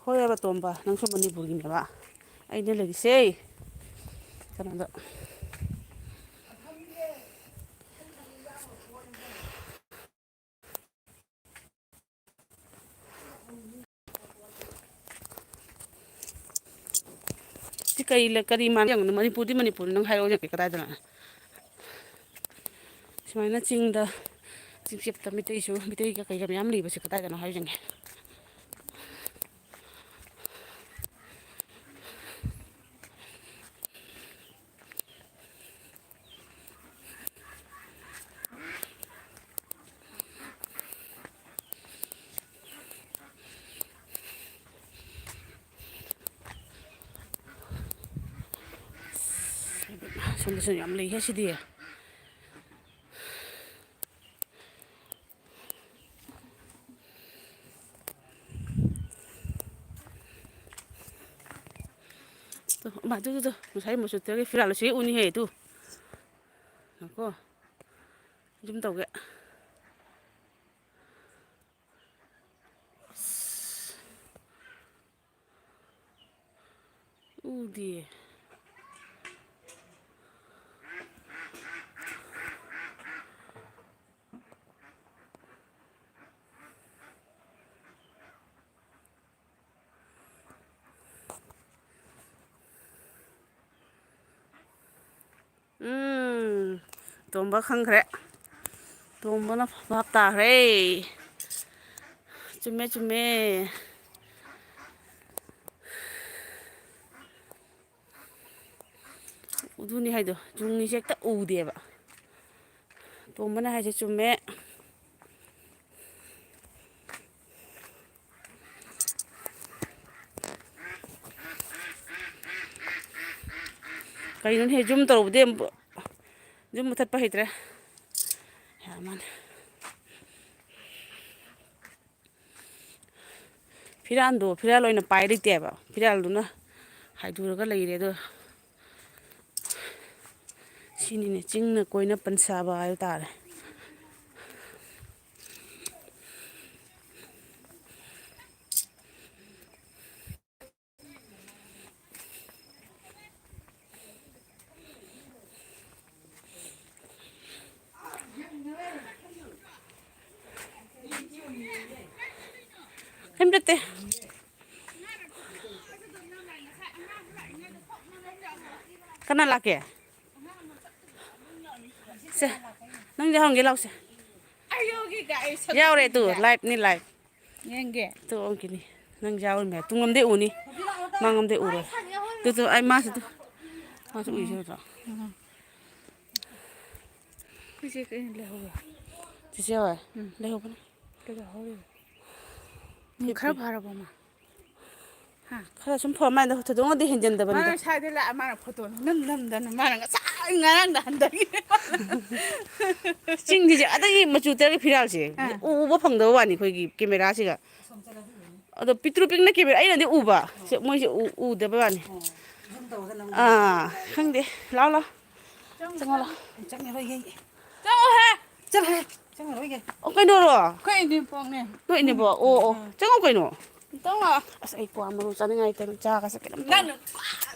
ꯍꯣꯏ ꯍꯥꯏꯕ ꯇꯣꯝꯕ, ꯅꯪꯁꯨ ꯃꯅꯤꯄꯨꯔꯒꯤꯅꯦꯕ꯫ ꯑꯩꯅ ꯂꯩꯔꯤꯁꯦ ꯀꯩꯅꯣꯗ꯫ ꯁꯤ ꯀꯔꯤ ꯂ-, ꯀꯔꯤ ꯃꯥꯟꯒꯦ ꯌꯦꯡꯉꯨꯅꯦ? ꯃꯅꯤꯄꯨꯔꯗꯤ ꯃꯅꯤꯄꯨꯔꯅꯤ, ꯅꯪ ꯍꯥꯏꯔꯛꯑꯣ ꯌꯦꯡꯒꯦ ꯀꯗꯥꯏꯗꯅꯣ? ꯁꯨꯃꯥꯏꯅ ꯆꯤꯡꯗ, ꯆꯤꯡꯆꯦꯞꯇ ꯃꯤꯇꯩꯁꯨ, ꯃꯤꯇꯩꯒ ꯀꯩꯒ ꯃꯌꯥꯝ ꯂꯩꯕꯁꯦ ꯀꯗꯥꯏꯗꯅꯣ ꯍꯥꯏꯌꯨ ꯌꯦꯡꯒꯦ꯫ ꯁꯣꯝꯗꯁꯨ ꯌꯥꯝ ꯂꯩꯍꯦ ꯁꯤꯗꯤ꯫ ꯇꯨ, ꯃꯥ, ꯇꯨ, ꯇꯨ, ꯇꯨ, ꯉꯁꯥꯏ ꯃꯆꯨꯠꯇꯒꯤ ꯐꯤꯔꯥꯜ ꯑꯁꯤ ꯎꯅꯤꯍꯦ, ꯇꯨ꯫ ꯉꯥꯏꯈꯣ꯫ ꯖꯨꯝ ꯇꯧꯒꯦ꯫ ꯑꯁ꯫ ꯎꯗꯤꯌꯦ꯫ ꯎꯝ, ꯇꯣꯝꯕ ꯈꯪꯈ꯭ꯔꯦ꯫ ꯇꯣꯝꯕꯅ ꯚꯥꯞ ꯇꯥꯈ꯭ꯔꯦ꯫ ꯆꯨꯝꯃꯦ, ꯆꯨꯝꯃꯦ꯫ ꯑꯗꯨꯅꯤ ꯍꯥꯏꯗꯣ, ꯖꯨꯡꯉꯤꯁꯦ ꯍꯦꯛꯇ ꯎꯗꯦꯕ꯫ ꯇꯣꯝꯕꯅ ꯍꯥꯏꯁꯦ ꯆꯨꯝꯃꯦ꯫ ꯀꯩꯅꯣꯅꯦꯍꯦ, ꯖꯨꯝ ꯇꯧꯔꯨꯕꯗꯤ ꯑꯃꯨꯛ ꯖꯨꯝ ꯃꯨꯊꯠꯄ ꯍꯩꯇ꯭ꯔꯦ꯫ ꯌꯥꯔ ꯃꯥꯜꯂꯦ꯫ ꯐꯤꯔꯥꯜꯗꯣ, ꯐꯤꯔꯥꯜ ꯑꯣꯏꯅ ꯄꯥꯏ ꯂꯩꯇꯦꯕ꯫ ꯐꯤꯔꯥꯜꯗꯨꯅ ꯍꯥꯏꯗꯨꯔꯒ ꯂꯩꯔꯦ꯫ ꯑꯗꯣ ꯁꯤꯅꯤꯅꯦ ꯆꯤꯡꯅ ꯀꯣꯏꯅ ꯄꯟꯁꯥꯕ ꯍꯥꯏꯕ ꯇꯥꯔꯦ꯫ ꯀꯩꯝ ꯆꯠꯇꯦ꯫ ꯀꯅꯥ ꯂꯥꯛꯀꯦ? ꯁꯦ, ꯅꯪꯁꯦ ꯍꯪꯒꯦ ꯂꯥꯎꯁꯦ꯫ ꯌꯥꯎꯔꯦ ꯇꯨ, live ꯅꯤ, live꯫ ꯌꯦꯡꯒꯦ꯫ ꯇꯨ ꯑꯣꯟꯈꯤꯅꯤ꯫ ꯅꯪ ꯌꯥꯎꯔꯤ ꯃꯌꯥꯝ ꯇꯨꯡꯂꯣꯝꯗꯩ ꯎꯅꯤ꯫ ꯃꯥꯡꯂꯣꯝꯗꯩ ꯎꯔꯣꯏ꯫ ꯇꯨ, ꯇꯨ, ꯑꯩ ꯃꯥꯁꯨ ꯇꯨ꯫ ꯃꯥꯁꯨ ꯎꯏꯁꯦ ꯎꯗ꯭ꯔꯣ? ꯎꯝ꯫ ꯑꯩꯈꯣꯏ ꯆꯦ ꯀꯩꯅꯣ ꯂꯩꯍꯧꯕ꯭ꯔꯣ? ꯆꯤꯆꯦ ꯍꯣꯏ? ꯎꯝ꯫ ꯂꯩꯍꯧꯕꯅꯦ꯫ ꯀꯩꯗꯧꯍꯧꯔꯤꯕ? ꯍꯤꯞꯄꯤ꯫ ꯈꯔ ꯐꯔꯕꯣ ꯃꯥ? ꯍꯥ? ꯈꯔ ꯁꯨꯝ ꯐꯔ ꯃꯥꯜꯂꯦ, ꯊꯣꯏꯗꯣꯛꯅꯗꯤ ꯍꯦꯟꯖꯟꯗꯕꯅꯤꯗ꯫ ꯃꯥꯅ ꯁ꯭ꯋꯥꯏꯗ ꯂꯥꯛꯑ ꯃꯥꯅ ꯐꯣꯇꯣ ꯅꯝ ꯅꯝꯗꯅ ꯃꯥꯅ ꯉꯁꯥꯏ ꯉꯔꯥꯡꯗ ꯍꯟꯊꯈꯤ꯫ ꯆꯤꯡꯁꯤꯁꯦ ꯑꯗꯒꯤ ꯃꯆꯨ ꯇꯔꯦꯠꯀꯤ ꯐꯤꯔꯥꯜꯁꯦ ꯑꯥ꯫ ꯎꯕ ꯐꯪꯗꯕ ꯋꯥꯅꯤ ꯑꯩꯈꯣꯏꯒꯤ camera ꯁꯤꯒ꯫ ꯑꯗꯣ ꯄꯤꯛꯇ꯭ꯔꯨ ꯄꯤꯛꯅ camera ꯑꯩꯅꯗꯤ ꯎꯕ꯫ ꯁꯦ, ꯃꯣꯏꯁꯦ ꯎ-, ꯎꯗꯕ ꯋꯥꯅꯤ꯫ ꯑꯥ, ꯈꯪꯗꯦ꯫ ꯂꯥꯎ, ꯂꯥꯎ꯫ ꯆꯪꯉꯣ, ꯂꯥꯎ꯫ ꯆꯪꯉꯔꯣꯏꯒꯦ꯫ ꯆꯪꯉꯣꯍꯦ꯫ ꯆꯠꯂꯣꯍꯦ꯫ ꯆꯪꯉꯔꯣꯏꯒꯦ꯫ ꯑꯣ, ꯀꯩꯅꯣꯔꯣ? ꯑꯩꯈꯣꯏ ꯏꯅꯦꯝꯄꯣꯛꯅꯦ꯫ ꯅꯣꯏ ꯏꯅꯦꯝꯄꯣꯛ? ꯑꯣ, ꯑꯣ꯫ ꯑꯥ꯫ ꯆꯪꯉꯣ ꯀꯩꯅꯣ꯫ ꯆꯪꯉꯣ꯫ ꯑꯁ, ꯑꯩ ꯀ꯭ꯋꯥ ꯃꯔꯨ ꯆꯥꯅꯤꯡꯉꯥꯏ ꯇꯧꯔꯦ꯫ ꯆꯥꯒꯁꯦ ꯀꯩꯅꯣꯝ ꯇꯧꯔꯦ꯫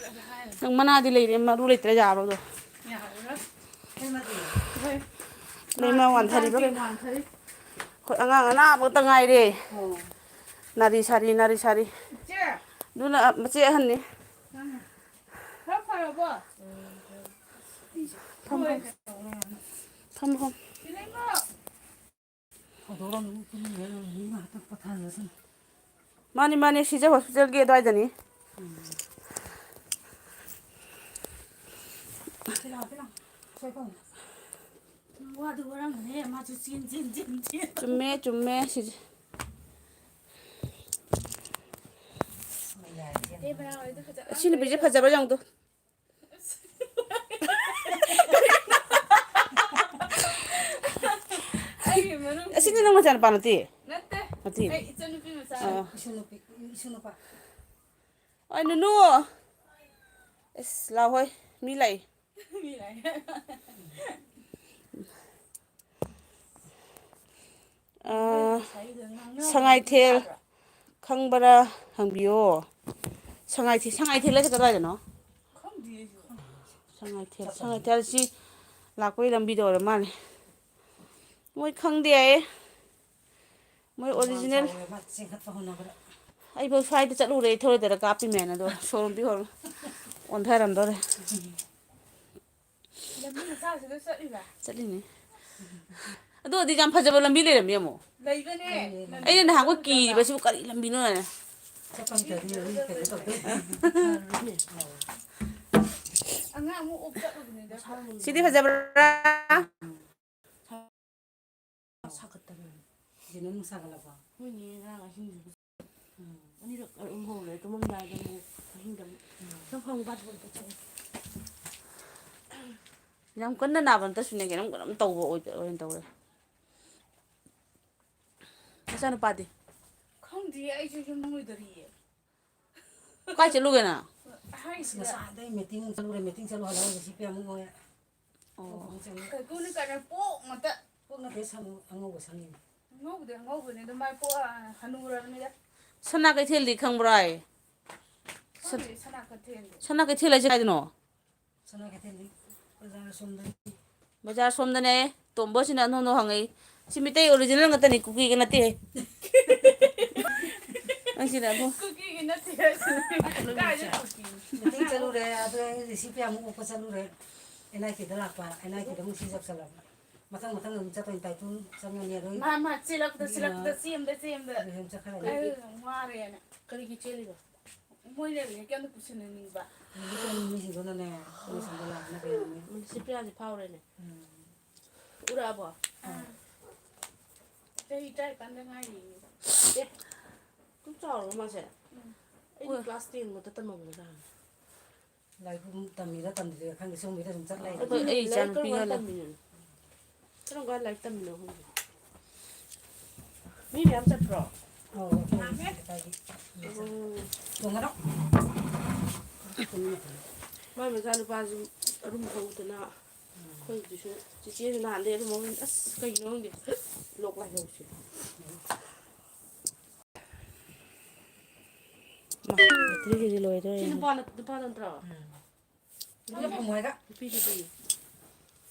ꯅꯪ ꯃꯅꯥꯗꯤ ꯂꯩꯔꯦ, ꯃꯔꯨ ꯂꯩꯇ꯭ꯔꯦ ꯌꯥꯔꯣꯏꯗꯣ꯫ ꯌꯥꯔꯔꯣꯏ꯫ ꯂꯩꯃ ꯋꯥꯟꯊꯔꯤꯕ꯭ꯔꯥ ꯀꯩꯅꯣ? ꯋꯥꯟꯊꯔꯤ꯫ ꯑꯩꯈꯣꯏ ꯑꯉꯥꯡ ꯑꯅꯥꯕꯇ ꯉꯥꯏꯔꯦ꯫ ꯑꯣ꯫ ꯅꯥꯔꯤ ꯁꯥꯔꯤ, ꯅꯥꯔꯤ ꯁꯥꯔꯤ꯫ ꯏꯆꯦ꯫ ꯑꯗꯨꯅ ꯃꯆꯦ ꯑꯍꯟꯅꯤ꯫ ꯅꯪ ꯈꯔ ꯐꯔꯕꯣ? ꯐꯝ, ꯐꯝ꯫ ꯐꯝ, ꯐꯝ꯫ ꯁꯤꯂꯦꯡꯒꯣ꯫ ꯍꯧꯗꯣꯛꯑꯝꯃꯤ ꯇꯨꯃꯤꯟꯅ ꯂꯩꯔꯝꯃꯤ ꯉꯥꯏꯍꯥꯛꯇꯪ ꯄꯣꯊꯥꯖꯁꯅꯨ꯫ ꯃꯥꯅꯤ, ꯃꯥꯅꯤ, ꯁꯤꯖ hospital ꯒꯤ ꯑꯗꯨꯋꯥꯏꯗꯅꯤ꯫ ꯁꯤ ꯂꯥꯎ, ꯁꯤ ꯂꯥꯎ꯫ ꯁꯣꯏ ꯀꯧꯅꯦ꯫ ꯋꯥꯗꯨ ꯋꯥꯔꯝꯒꯅꯤ, ꯃꯥꯁꯨ ꯆꯦꯟ, ꯆꯦꯟ, ꯆꯦꯟ, ꯆꯦꯟ꯫ ꯆꯨꯝꯃꯦ, ꯆꯨꯝꯃꯦ, ꯁꯤꯁꯦ꯫ ꯑꯦ, ꯃꯌꯥꯝ ꯍꯣꯏꯗꯣ ꯐꯖꯅ ꯑꯁꯤ ꯅꯨꯄꯤꯁꯦ ꯐꯖꯕ꯭ꯔꯥ ꯌꯦꯡꯉꯨ ꯇꯨ꯫ ꯑꯩꯒꯤ ꯃꯅꯨꯡ ꯑꯁꯤꯗꯤ ꯅꯪ ꯃꯆꯥꯅꯨꯄꯥ ꯅꯠꯇꯦ? ꯅꯠꯇꯦ꯫ ꯅꯠꯇꯦ꯫ ꯑꯩ ꯏꯆꯟꯅꯨꯄꯤ ꯃꯆꯥꯅꯤ꯫ ꯑꯥ꯫ ꯏꯁꯨ ꯅꯨꯄꯤ, ꯏꯁꯨ ꯅꯨꯄꯥ꯫ ꯑꯣꯏ, ꯅꯨꯅꯨ꯫ ꯑꯁ, ꯂꯥꯎ ꯍꯣꯏ, ꯃꯤ ꯂꯥꯛꯏ꯫ ꯃꯤ ꯂꯥꯛꯏ꯫ ꯑꯥ, ꯉꯁꯥꯏꯒꯤꯗꯣ ꯉꯥꯡꯅꯕ ꯁꯉꯥꯏꯊꯦꯜ ꯌꯥꯕ꯭ꯔꯥ? ꯈꯪꯕ꯭ꯔꯥ ꯍꯪꯕꯤꯌꯣ꯫ ꯁꯉꯥꯏꯊꯦꯜ, ꯁꯉꯥꯏꯊꯦꯜ ꯍꯥꯏꯁꯦ ꯀꯗꯥꯏꯗꯅꯣ? ꯈꯪꯗꯤꯌꯦ ꯑꯩꯁꯨ꯫ ꯁꯉꯥꯏꯊꯦꯜ, ꯁꯉꯥꯏꯊꯦꯜꯁꯤ ꯂꯥꯛꯄꯒꯤ ꯂꯝꯕꯤꯗ ꯑꯣꯏꯔ ꯃꯥꯜꯂꯦ꯫ ꯃꯣꯏ ꯈꯪꯗꯦ ꯍꯥꯏꯌꯦ꯫ ꯃꯣꯏ ꯑꯣꯔꯤꯖꯤꯅꯦꯜ꯫ ꯆꯥꯎꯋꯦ, ꯃꯥ ꯆꯦꯟꯈꯠꯄ ꯍꯣꯠꯅꯕꯗ꯫ ꯑꯩꯐꯥꯎ ꯁ꯭ꯋꯥꯏꯗ ꯆꯠꯂꯨꯔꯦ, ꯑꯩ ꯊꯧꯔꯣꯏꯗꯔ ꯀꯥꯞꯄꯤꯃꯦꯅ, ꯑꯗꯣ ꯁꯣꯔꯨꯝ ꯄꯤꯍꯣꯜ ꯑꯣꯟꯊꯔꯝꯗꯧꯔꯦ꯫ ꯂꯝꯕꯤ ꯃꯆꯥꯁꯤꯗ ꯆꯠꯂꯤꯕ? ꯆꯠꯂꯤꯅꯦ꯫ ꯑꯗꯨ ꯑꯣꯏꯔꯗꯤ ꯌꯥꯝ ꯐꯖꯕ ꯂꯝꯕꯤ ꯂꯩꯔꯝꯃꯤ ꯑꯃꯨꯛ꯫ ꯂꯩꯕꯅꯦ꯫ ꯑꯩꯅ ꯅꯍꯥꯟꯈꯣꯏ ꯀꯤꯔꯤꯕꯁꯤꯕꯨ ꯀꯔꯤ ꯂꯝꯕꯤꯅꯣ ꯍꯥꯏꯅ꯫ ꯆꯠꯄ ꯍꯩꯇ꯭ꯔꯗꯤ ꯑꯗꯨꯝ ꯀꯩꯅꯣ ꯇꯧꯗꯣꯏ꯫ ꯑꯉꯥꯡ ꯑꯃꯨꯛ ꯑꯣꯛ ꯆꯠꯂꯨꯕꯅꯤꯗ꯫ ꯁꯤꯗꯤ ꯐꯖꯕ꯭ꯔꯥ? ꯁꯥꯒꯠꯇꯅ꯫ ꯁꯤꯅ ꯑꯃꯨꯛ ꯁꯥꯒꯠꯂꯕ? ꯍꯣꯏꯅꯦ, ꯉꯔꯥꯡ ꯑꯍꯤꯡꯗꯨꯗ꯫ ꯎꯝ꯫ ꯑꯅꯤꯔꯛ ꯑꯍꯨꯝ ꯍꯧꯔꯦ, ꯇꯨꯝꯃꯝꯗꯥꯏꯗ ꯑꯃꯨꯛ ꯑꯍꯤꯡꯗ ꯑꯃꯨꯛ꯫ ꯎꯝ꯫ ꯆꯪꯐꯝ ꯋꯥꯠꯄ ꯑꯝꯇ ꯆꯪꯉꯦ꯫ ꯌꯥꯝ ꯀꯟꯅ ꯅꯥꯕ ꯅꯠꯇ꯭ꯔꯁꯨꯅꯦ, ꯀꯩꯅꯣꯝ ꯀꯩꯅꯣꯝ ꯇꯧꯕ ꯑꯣꯏꯗ-, ꯑꯣꯏꯅ ꯇꯧꯔꯦ꯫ ꯅꯆꯥꯅꯨꯄꯥꯗꯤ? ꯈꯪꯗꯤꯌꯦ, ꯑꯩꯁꯨ ꯌꯨꯝ ꯂꯣꯏꯗꯣꯔꯤꯌꯦ꯫ ꯀꯥꯏ ꯆꯠꯂꯨꯒꯦ ꯅꯪ? ꯍꯥꯏꯁꯤꯗ꯫ ꯉꯁꯥꯏꯗꯩ meeting ꯆꯠꯂꯨꯔꯦ, meeting ꯆꯠꯂꯨ ꯍꯜꯂꯛꯑꯒ ꯁꯤ ꯄꯤꯌꯥꯃꯨꯛ ꯍꯣꯏ꯫ ꯑꯣ꯫ ꯀꯩꯀꯨꯅ ꯀꯩꯅꯣ ꯄꯣꯛ ꯉꯥꯛꯇ꯫ ꯄꯣꯛ ꯅꯠꯇꯦ, ꯁꯅꯨ ꯑꯉꯧꯕ ꯁꯪꯉꯤꯅꯦ꯫ ꯑꯉꯧꯕꯗꯤ ꯑꯉꯧꯕꯅꯤ, ꯑꯗꯨ ꯃꯥꯏ ꯄꯣꯛ, ꯑ, ꯍꯅꯨꯔꯕꯅꯤꯗ꯫ ꯁꯅꯥ ꯀꯩꯊꯦꯜꯗꯤ ꯈꯪꯕ꯭ꯔꯣ ꯑꯩ? ꯈꯪꯗꯦ, ꯁꯅꯥ ꯀꯩꯊꯦꯜꯗꯤ꯫ ꯁꯅꯥ ꯀꯩꯊꯦꯜ ꯍꯥꯏꯁꯦ ꯀꯥꯏꯗꯅꯣ? ꯁꯅꯥ ꯀꯩꯊꯦꯜꯗꯤ ꯕꯖꯥꯔ ꯑꯁꯣꯝꯗꯅꯤ꯫ ꯕꯖꯥꯔ ꯁꯣꯝꯗꯅꯦ꯫ ꯇꯣꯝꯕꯁꯤꯅ ꯑꯅꯧ ꯑꯅꯧ ꯍꯪꯉꯛꯏ꯫ ꯁꯤ ꯃꯤꯇꯩ original ꯉꯥꯛꯇꯅꯤ, ꯀꯨꯀꯤꯒ ꯅꯠꯇꯦ꯫ ꯅꯪꯁꯤꯅ ꯑꯃꯨꯛ ꯀꯨꯀꯤꯒꯤ ꯅꯠꯇꯦ ꯍꯥꯏꯁꯤꯅ꯫ ꯀꯥꯏꯗ ꯀꯨꯀꯤꯅꯣ? Meeting ꯆꯠꯂꯨꯔꯦ, ꯑꯗꯨ ꯑꯩ receipt ꯑꯃꯨꯛ ꯑꯣꯛꯄ ꯆꯠꯂꯨꯔꯦ꯫ NIPꯗ ꯂꯥꯛꯄ, NIPꯗ ꯑꯃꯨꯛ ꯁꯤ ꯌꯧꯁꯜꯂꯛꯄ꯫ ꯃꯊꯪ ꯃꯊꯪ ꯑꯗꯨꯝ ꯆꯠꯇꯣꯏꯅꯤ, ꯇꯥꯏꯇꯨ ꯆꯪꯉꯅꯤ, ꯑꯗꯩ ꯃꯥ, ꯃꯥ ꯆꯦꯜꯂꯛꯄꯗ, ꯆꯦꯜꯂꯛꯄꯗ, ꯆꯦꯟꯕꯗ, ꯆꯦꯟꯕꯗ꯫ ꯑꯗꯨ ꯑꯗꯨꯝ ꯆꯠꯈ꯭ꯔꯅꯤ꯫ ꯑꯩ ꯋꯥꯔꯦꯅ꯫ ꯀꯔꯤꯒꯤ ꯆꯦꯜꯂꯤꯕ? ꯃꯣꯏ ꯂꯩꯕꯅꯦ, ꯀꯩꯝꯇ ꯄꯨꯁꯤꯟꯅꯅꯤꯡꯕ꯫ ꯅꯨꯃꯤꯠꯇꯨ ꯃꯤꯁꯤꯡꯗꯨꯅꯅꯦ, ꯃꯣꯏ ꯁꯣꯝꯗ ꯂꯥꯛꯅꯕ ꯌꯥꯅꯤ꯫ ꯃꯨꯅꯤꯁꯤꯄꯥꯂꯤꯇꯤ ꯐꯥꯎꯔꯦꯅꯦ꯫ ꯎꯝ꯫ ꯎꯔꯛꯑꯕꯣ? ꯑꯥ꯫ ꯆꯍꯤ ꯇꯔꯥꯅꯤꯄꯥꯟꯗ ꯉꯥꯏꯔꯤꯌꯦ꯫ ꯑꯦ, ꯑꯗꯨꯝ ꯆꯥꯎꯔꯕ ꯃꯥꯁꯦ? ꯎꯝ꯫ ꯑꯩꯗꯤ ꯎꯔꯦ꯫ Class ten ꯃꯛꯇ ꯇꯝꯃꯝꯒꯗ꯭ꯔꯥ? ꯂꯥꯏꯔꯤꯛꯄꯨ ꯇꯝꯃꯤꯔ ꯇꯝꯗ꯭ꯔꯤꯔ ꯈꯪꯗꯦ, ꯁꯣꯝꯒꯤꯗ ꯁꯨꯝ ꯆꯠ ꯂꯩꯔꯦ꯫ ꯑꯩꯈꯣꯏ, ꯑꯩ ꯂꯥꯏꯔꯤꯛ ꯀꯔꯝ ꯀꯥꯟ ꯏꯆꯥꯅꯨꯄꯤꯒ ꯂꯩ꯫ ꯇꯝꯃꯤꯅꯣ? ꯀꯔꯝ ꯀꯥꯟ ꯂꯥꯏꯔꯤꯛ ꯇꯝꯃꯤꯅꯣ ꯈꯪꯗꯦ꯫ ꯃꯤ ꯃꯌꯥꯝ ꯆꯠꯄ꯭ꯔꯣ? ꯑꯧ, ꯑꯩꯈꯣꯏ ꯂꯥꯛꯑꯝꯃꯦ꯫ ꯂꯩꯀꯥꯏꯒꯤ ꯃꯤ ꯆꯠ-, ꯎꯝ꯫ ꯇꯣꯡꯉꯔꯣ꯫ ꯃꯥꯏ ꯃꯆꯥꯅꯨꯄꯥꯁꯨ ꯑꯔꯨꯝ ꯊꯧꯗꯅ ꯑꯩꯈꯣꯏꯗꯨꯁꯨ ꯆꯤꯆꯦꯁꯨ ꯅꯍꯥꯟꯗꯩ ꯑꯔꯨꯝ ꯊꯧꯕꯅꯤ꯫ ꯑꯁ, ꯀꯩꯅꯣ ꯈꯪꯗꯦ꯫ ꯂꯣꯛ ꯂꯥꯏꯍꯧꯁꯦ꯫ ꯃꯥ, batteryꯒꯤꯗꯤ ꯂꯣꯏꯗꯣꯔꯦ꯫ ꯁꯤ ꯅꯨꯄꯥ ꯅꯠ-, ꯅꯨꯄꯥ ꯅꯠꯇ꯭ꯔꯣ? ꯎꯝ꯫ ꯅꯨꯄꯤꯗꯨꯗꯤ?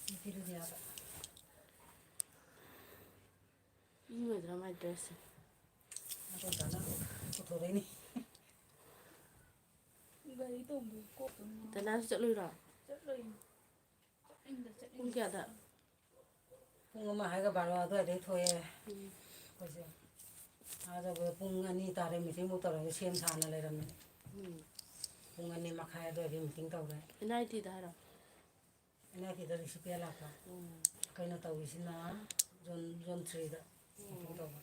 ꯅꯨꯄꯤꯗꯨꯗꯤ ꯌꯥꯕ꯫ ꯏꯪꯉꯣꯏꯗ꯭ꯔꯥ ꯃꯥꯏ ꯗ꯭ꯔꯦꯁꯁꯦ? ꯉꯥꯇꯣꯟ ꯇꯥꯅ ꯄꯨꯊꯣꯔꯛꯏꯅꯤ꯫ ꯒꯥꯔꯤ ꯇꯣꯡꯕ ꯀꯣꯛ ꯇꯨꯝ ꯉꯥꯎ꯫ ꯗꯅꯥꯁꯨ ꯆꯠꯂꯨꯏꯔꯣ? ꯆꯠꯂꯨꯏꯅꯤ꯫ ꯆꯠꯅꯤꯡꯗ ꯆꯠꯅꯤꯡꯗ꯫ ꯄꯨꯡ ꯀꯌꯥꯗ? ꯄꯨꯡ ꯑꯃ ꯍꯥꯏꯒ ꯕꯥꯔꯣ ꯑꯗꯨꯋꯥꯏꯗꯩ ꯊꯣꯛꯑꯦ꯫ ꯎꯝ꯫ ꯑꯩꯈꯣꯏꯁꯦ꯫ ꯑꯥꯗ ꯄꯨꯡ ꯑꯅꯤ ꯇꯥꯔꯦ, meeting ꯕꯨꯛ ꯇꯧꯔꯒ ꯁꯦꯝ ꯁꯥꯅ ꯂꯩꯔꯝꯃꯦ꯫ ꯎꯝ꯫ ꯄꯨꯡ ꯑꯅꯤ ꯃꯈꯥꯏ ꯑꯗꯨꯋꯥꯏꯗ meeting ꯇꯧꯔꯦ꯫ NITꯗ ꯍꯥꯏꯔꯣ? NITꯗ ꯔꯤꯁꯤꯄꯤꯌꯥ ꯂꯥꯛꯄ꯫ ꯎꯝ꯫ ꯑꯩꯈꯣꯏꯅ ꯇꯧꯔꯤꯁꯤꯅ zone, zone threeꯗ ꯎꯝ꯫ Meeting ꯇꯧꯕ꯫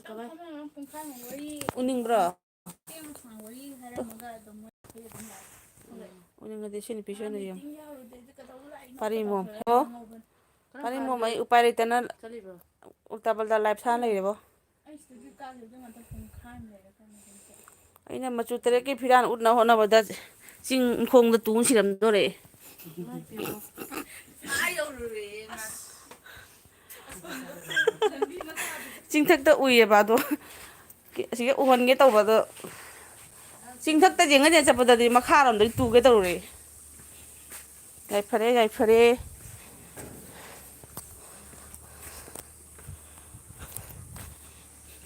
ꯀꯃꯥꯏ? ꯄꯨꯡꯈꯥꯏꯃꯨꯛ ꯋꯥꯔꯤ ꯎꯅꯤꯡꯕ꯭ꯔꯣ? ꯃꯇꯦꯛ ꯑꯃ ꯁꯥꯡꯅ ꯋꯥꯔꯤ ꯍꯥꯏꯔꯝꯃꯒ ꯑꯗꯨꯝ ꯃꯣꯏ ꯑꯗꯨꯝ ꯂꯥꯛꯑꯦ꯫ ꯎꯅꯤꯡꯉꯗꯤ ꯁꯤ ꯅꯨꯄꯤꯁꯦ ꯑꯣꯏꯅ ꯌꯦꯡꯉꯨ꯫ ꯄꯥꯔꯤꯃꯣꯝ꯫ ꯍꯦꯜꯂꯣ? ꯄꯥꯔꯤꯃꯣꯝ, ꯑꯩ ꯎꯄꯥꯏ ꯂꯩꯇꯅ ꯆꯠꯂꯤꯕ꯭ꯔꯣ? ꯎꯜꯇꯥ ꯄꯜꯇꯥ live ꯁꯥ ꯂꯩꯔꯦꯕꯣ꯫ ꯑꯩ ꯁꯤꯗꯗꯤ ꯀꯥꯈꯤꯕꯗ ꯉꯥꯛꯇ ꯄꯨꯡꯈꯥꯏ ꯑꯃ ꯂꯩꯔꯀꯥꯟꯗ ꯑꯗꯨꯝ ꯆꯠꯂꯦ꯫ ꯑꯩꯅ ꯃꯆꯨ ꯇꯔꯦꯠꯀꯤ ꯐꯤꯔꯥꯟ ꯎꯠꯅ ꯍꯣꯠꯅꯕꯗ ꯆꯤꯡ ꯈꯣꯡꯗ ꯇꯨ ꯁꯤꯔꯝꯗꯣꯔꯦ꯫ ꯏꯃꯥꯏ ꯄꯦꯝꯃ꯫ ꯑꯥ ꯌꯧꯔꯨꯔꯦ ꯃꯥ꯫ ꯆꯤꯡꯊꯛꯇ ꯎꯏꯌꯦꯕ ꯑꯗꯣ꯫ ꯑꯁꯤꯒ ꯎꯍꯟꯒꯦ ꯇꯧꯕ ꯑꯗꯣ꯫ ꯆꯤꯡꯊꯛꯇ ꯌꯦꯡꯉ ꯌꯦꯡꯉ ꯆꯠꯄꯗꯗꯤ ꯃꯈꯥꯔꯣꯝꯗꯒꯤ ꯇꯨꯒꯦ ꯇꯧꯔꯨꯔꯦ꯫ ꯌꯥꯏꯐꯔꯦ, ꯌꯥꯏꯐꯔꯦ꯫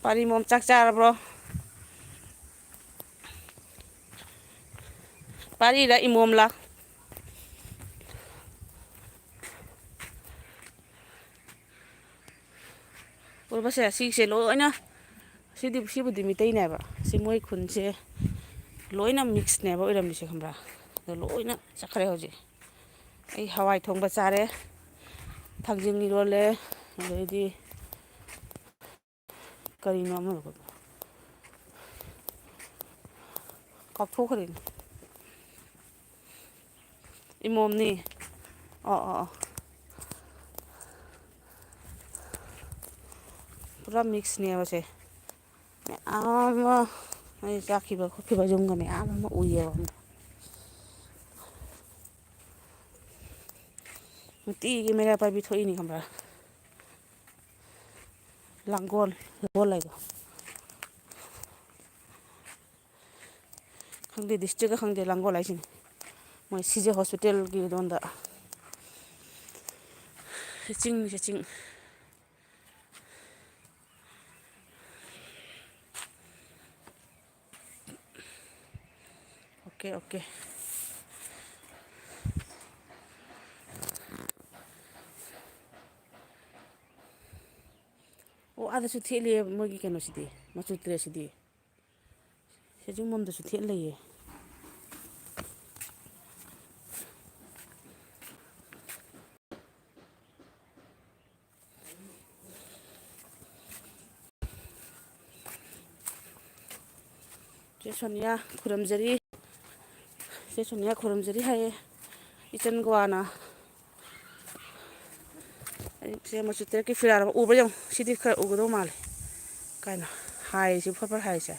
ꯄꯥꯔꯤꯃꯣꯝ, ꯆꯥꯛ ꯆꯥꯔꯕ꯭ꯔꯣ? ꯄꯥꯔꯤꯔ ꯏꯃꯣꯝꯂ? ꯎꯔꯕꯁꯦ, ꯁꯤꯁꯦ ꯂꯣꯏꯅ, ꯁꯤꯗꯤ, ꯁꯤꯕꯨꯗꯤ ꯃꯤꯇꯩꯅꯦꯕ꯫ ꯁꯤ ꯃꯣꯏ ꯈꯨꯟꯁꯦ ꯂꯣꯏꯅ mixꯅꯦꯕ ꯑꯣꯏꯔꯝꯃꯤꯁꯦ, ꯈꯪꯕ꯭ꯔꯥ? ꯑꯗꯣ ꯂꯣꯏꯅ ꯆꯠꯈ꯭ꯔꯦ ꯍꯧꯖꯤꯛ꯫ ꯑꯩ ꯍꯋꯥꯏ ꯊꯣꯡꯕ ꯆꯥꯔꯦ, ꯊꯥꯡꯖꯤꯡ ꯏꯔꯣꯜꯂꯦ, ꯑꯗꯩꯗꯤ ꯀꯔꯤꯅꯣ ꯑꯃꯗꯣ ꯀꯥꯎꯊꯣꯛꯈ꯭ꯔꯦꯅꯦ꯫ ꯏꯃꯣꯝꯅꯤ꯫ ꯑꯣ, ꯑꯣ, ꯑꯣ꯫ ꯄꯨꯔꯥ mixꯅꯦꯕ ꯁꯦ꯫ ꯃꯌꯥꯝ ꯑꯃ ꯑꯩ ꯆꯥꯛꯈꯤꯕ ꯈꯣꯠꯈꯤꯕ ꯌꯨꯝꯒ ꯃꯌꯥꯝ ꯑꯃ ꯎꯏꯌꯦꯕ꯫ ꯅꯨꯡꯇꯤꯒꯤ ꯃꯩꯔꯥ ꯄꯥꯏꯕꯤ ꯊꯣꯛꯏꯅꯤ ꯈꯪꯕ꯭ꯔꯥ? ꯂꯥꯡꯒꯣꯜ, ꯂꯥꯡꯒꯣꯜ ꯍꯥꯏꯗꯣ꯫ ꯈꯪꯗꯦ, districtꯀ ꯈꯪꯗꯦ, ꯂꯥꯡꯒꯣꯜ ꯍꯥꯏꯁꯤꯅꯤ꯫ ꯃꯣꯏ CJ hospitalꯒꯤ ꯑꯗꯣꯝꯗ꯫ ꯆꯤꯡꯁꯦ ꯆꯤꯡ꯫ Okay, okay. ꯑꯣ, ꯑꯥꯗꯁꯨ ꯊꯦꯠꯂꯤ ꯃꯣꯏꯒꯤ ꯀꯩꯅꯣꯁꯤꯗꯤ, ꯃꯆꯨ ꯇꯔꯦꯠꯁꯤꯗꯤ꯫ ꯁꯦ, ꯌꯨꯝ ꯑꯃꯗꯁꯨ ꯊꯦꯠ ꯂꯩꯌꯦ꯫ ꯆꯦ ꯁꯣꯅꯤꯌꯥ ꯈꯨꯔꯨꯝꯖꯔꯤ꯫ ꯆꯦ ꯁꯣꯅꯤꯌꯥ ꯈꯨꯔꯨꯝꯖꯔꯤ ꯍꯥꯏꯌꯦ꯫ ꯏꯆꯟ ꯒꯣꯋꯥꯅ꯫ ꯑꯩ ꯁꯦ ꯃꯆꯨ ꯇꯔꯦꯠꯀꯤ ꯐꯤꯔꯥꯜ ꯑꯃ ꯎꯕ꯭ꯔꯥ ꯌꯦꯡꯉꯨ꯫ ꯁꯤꯗꯤ ꯈꯔ ꯎꯒꯗꯧ ꯃꯥꯜꯂꯦ꯫ ꯀꯥꯏꯅ ꯍꯥꯏꯔꯤꯁꯦ, ꯐꯠ ꯐꯠ ꯍꯥꯏꯔꯤꯁꯦ꯫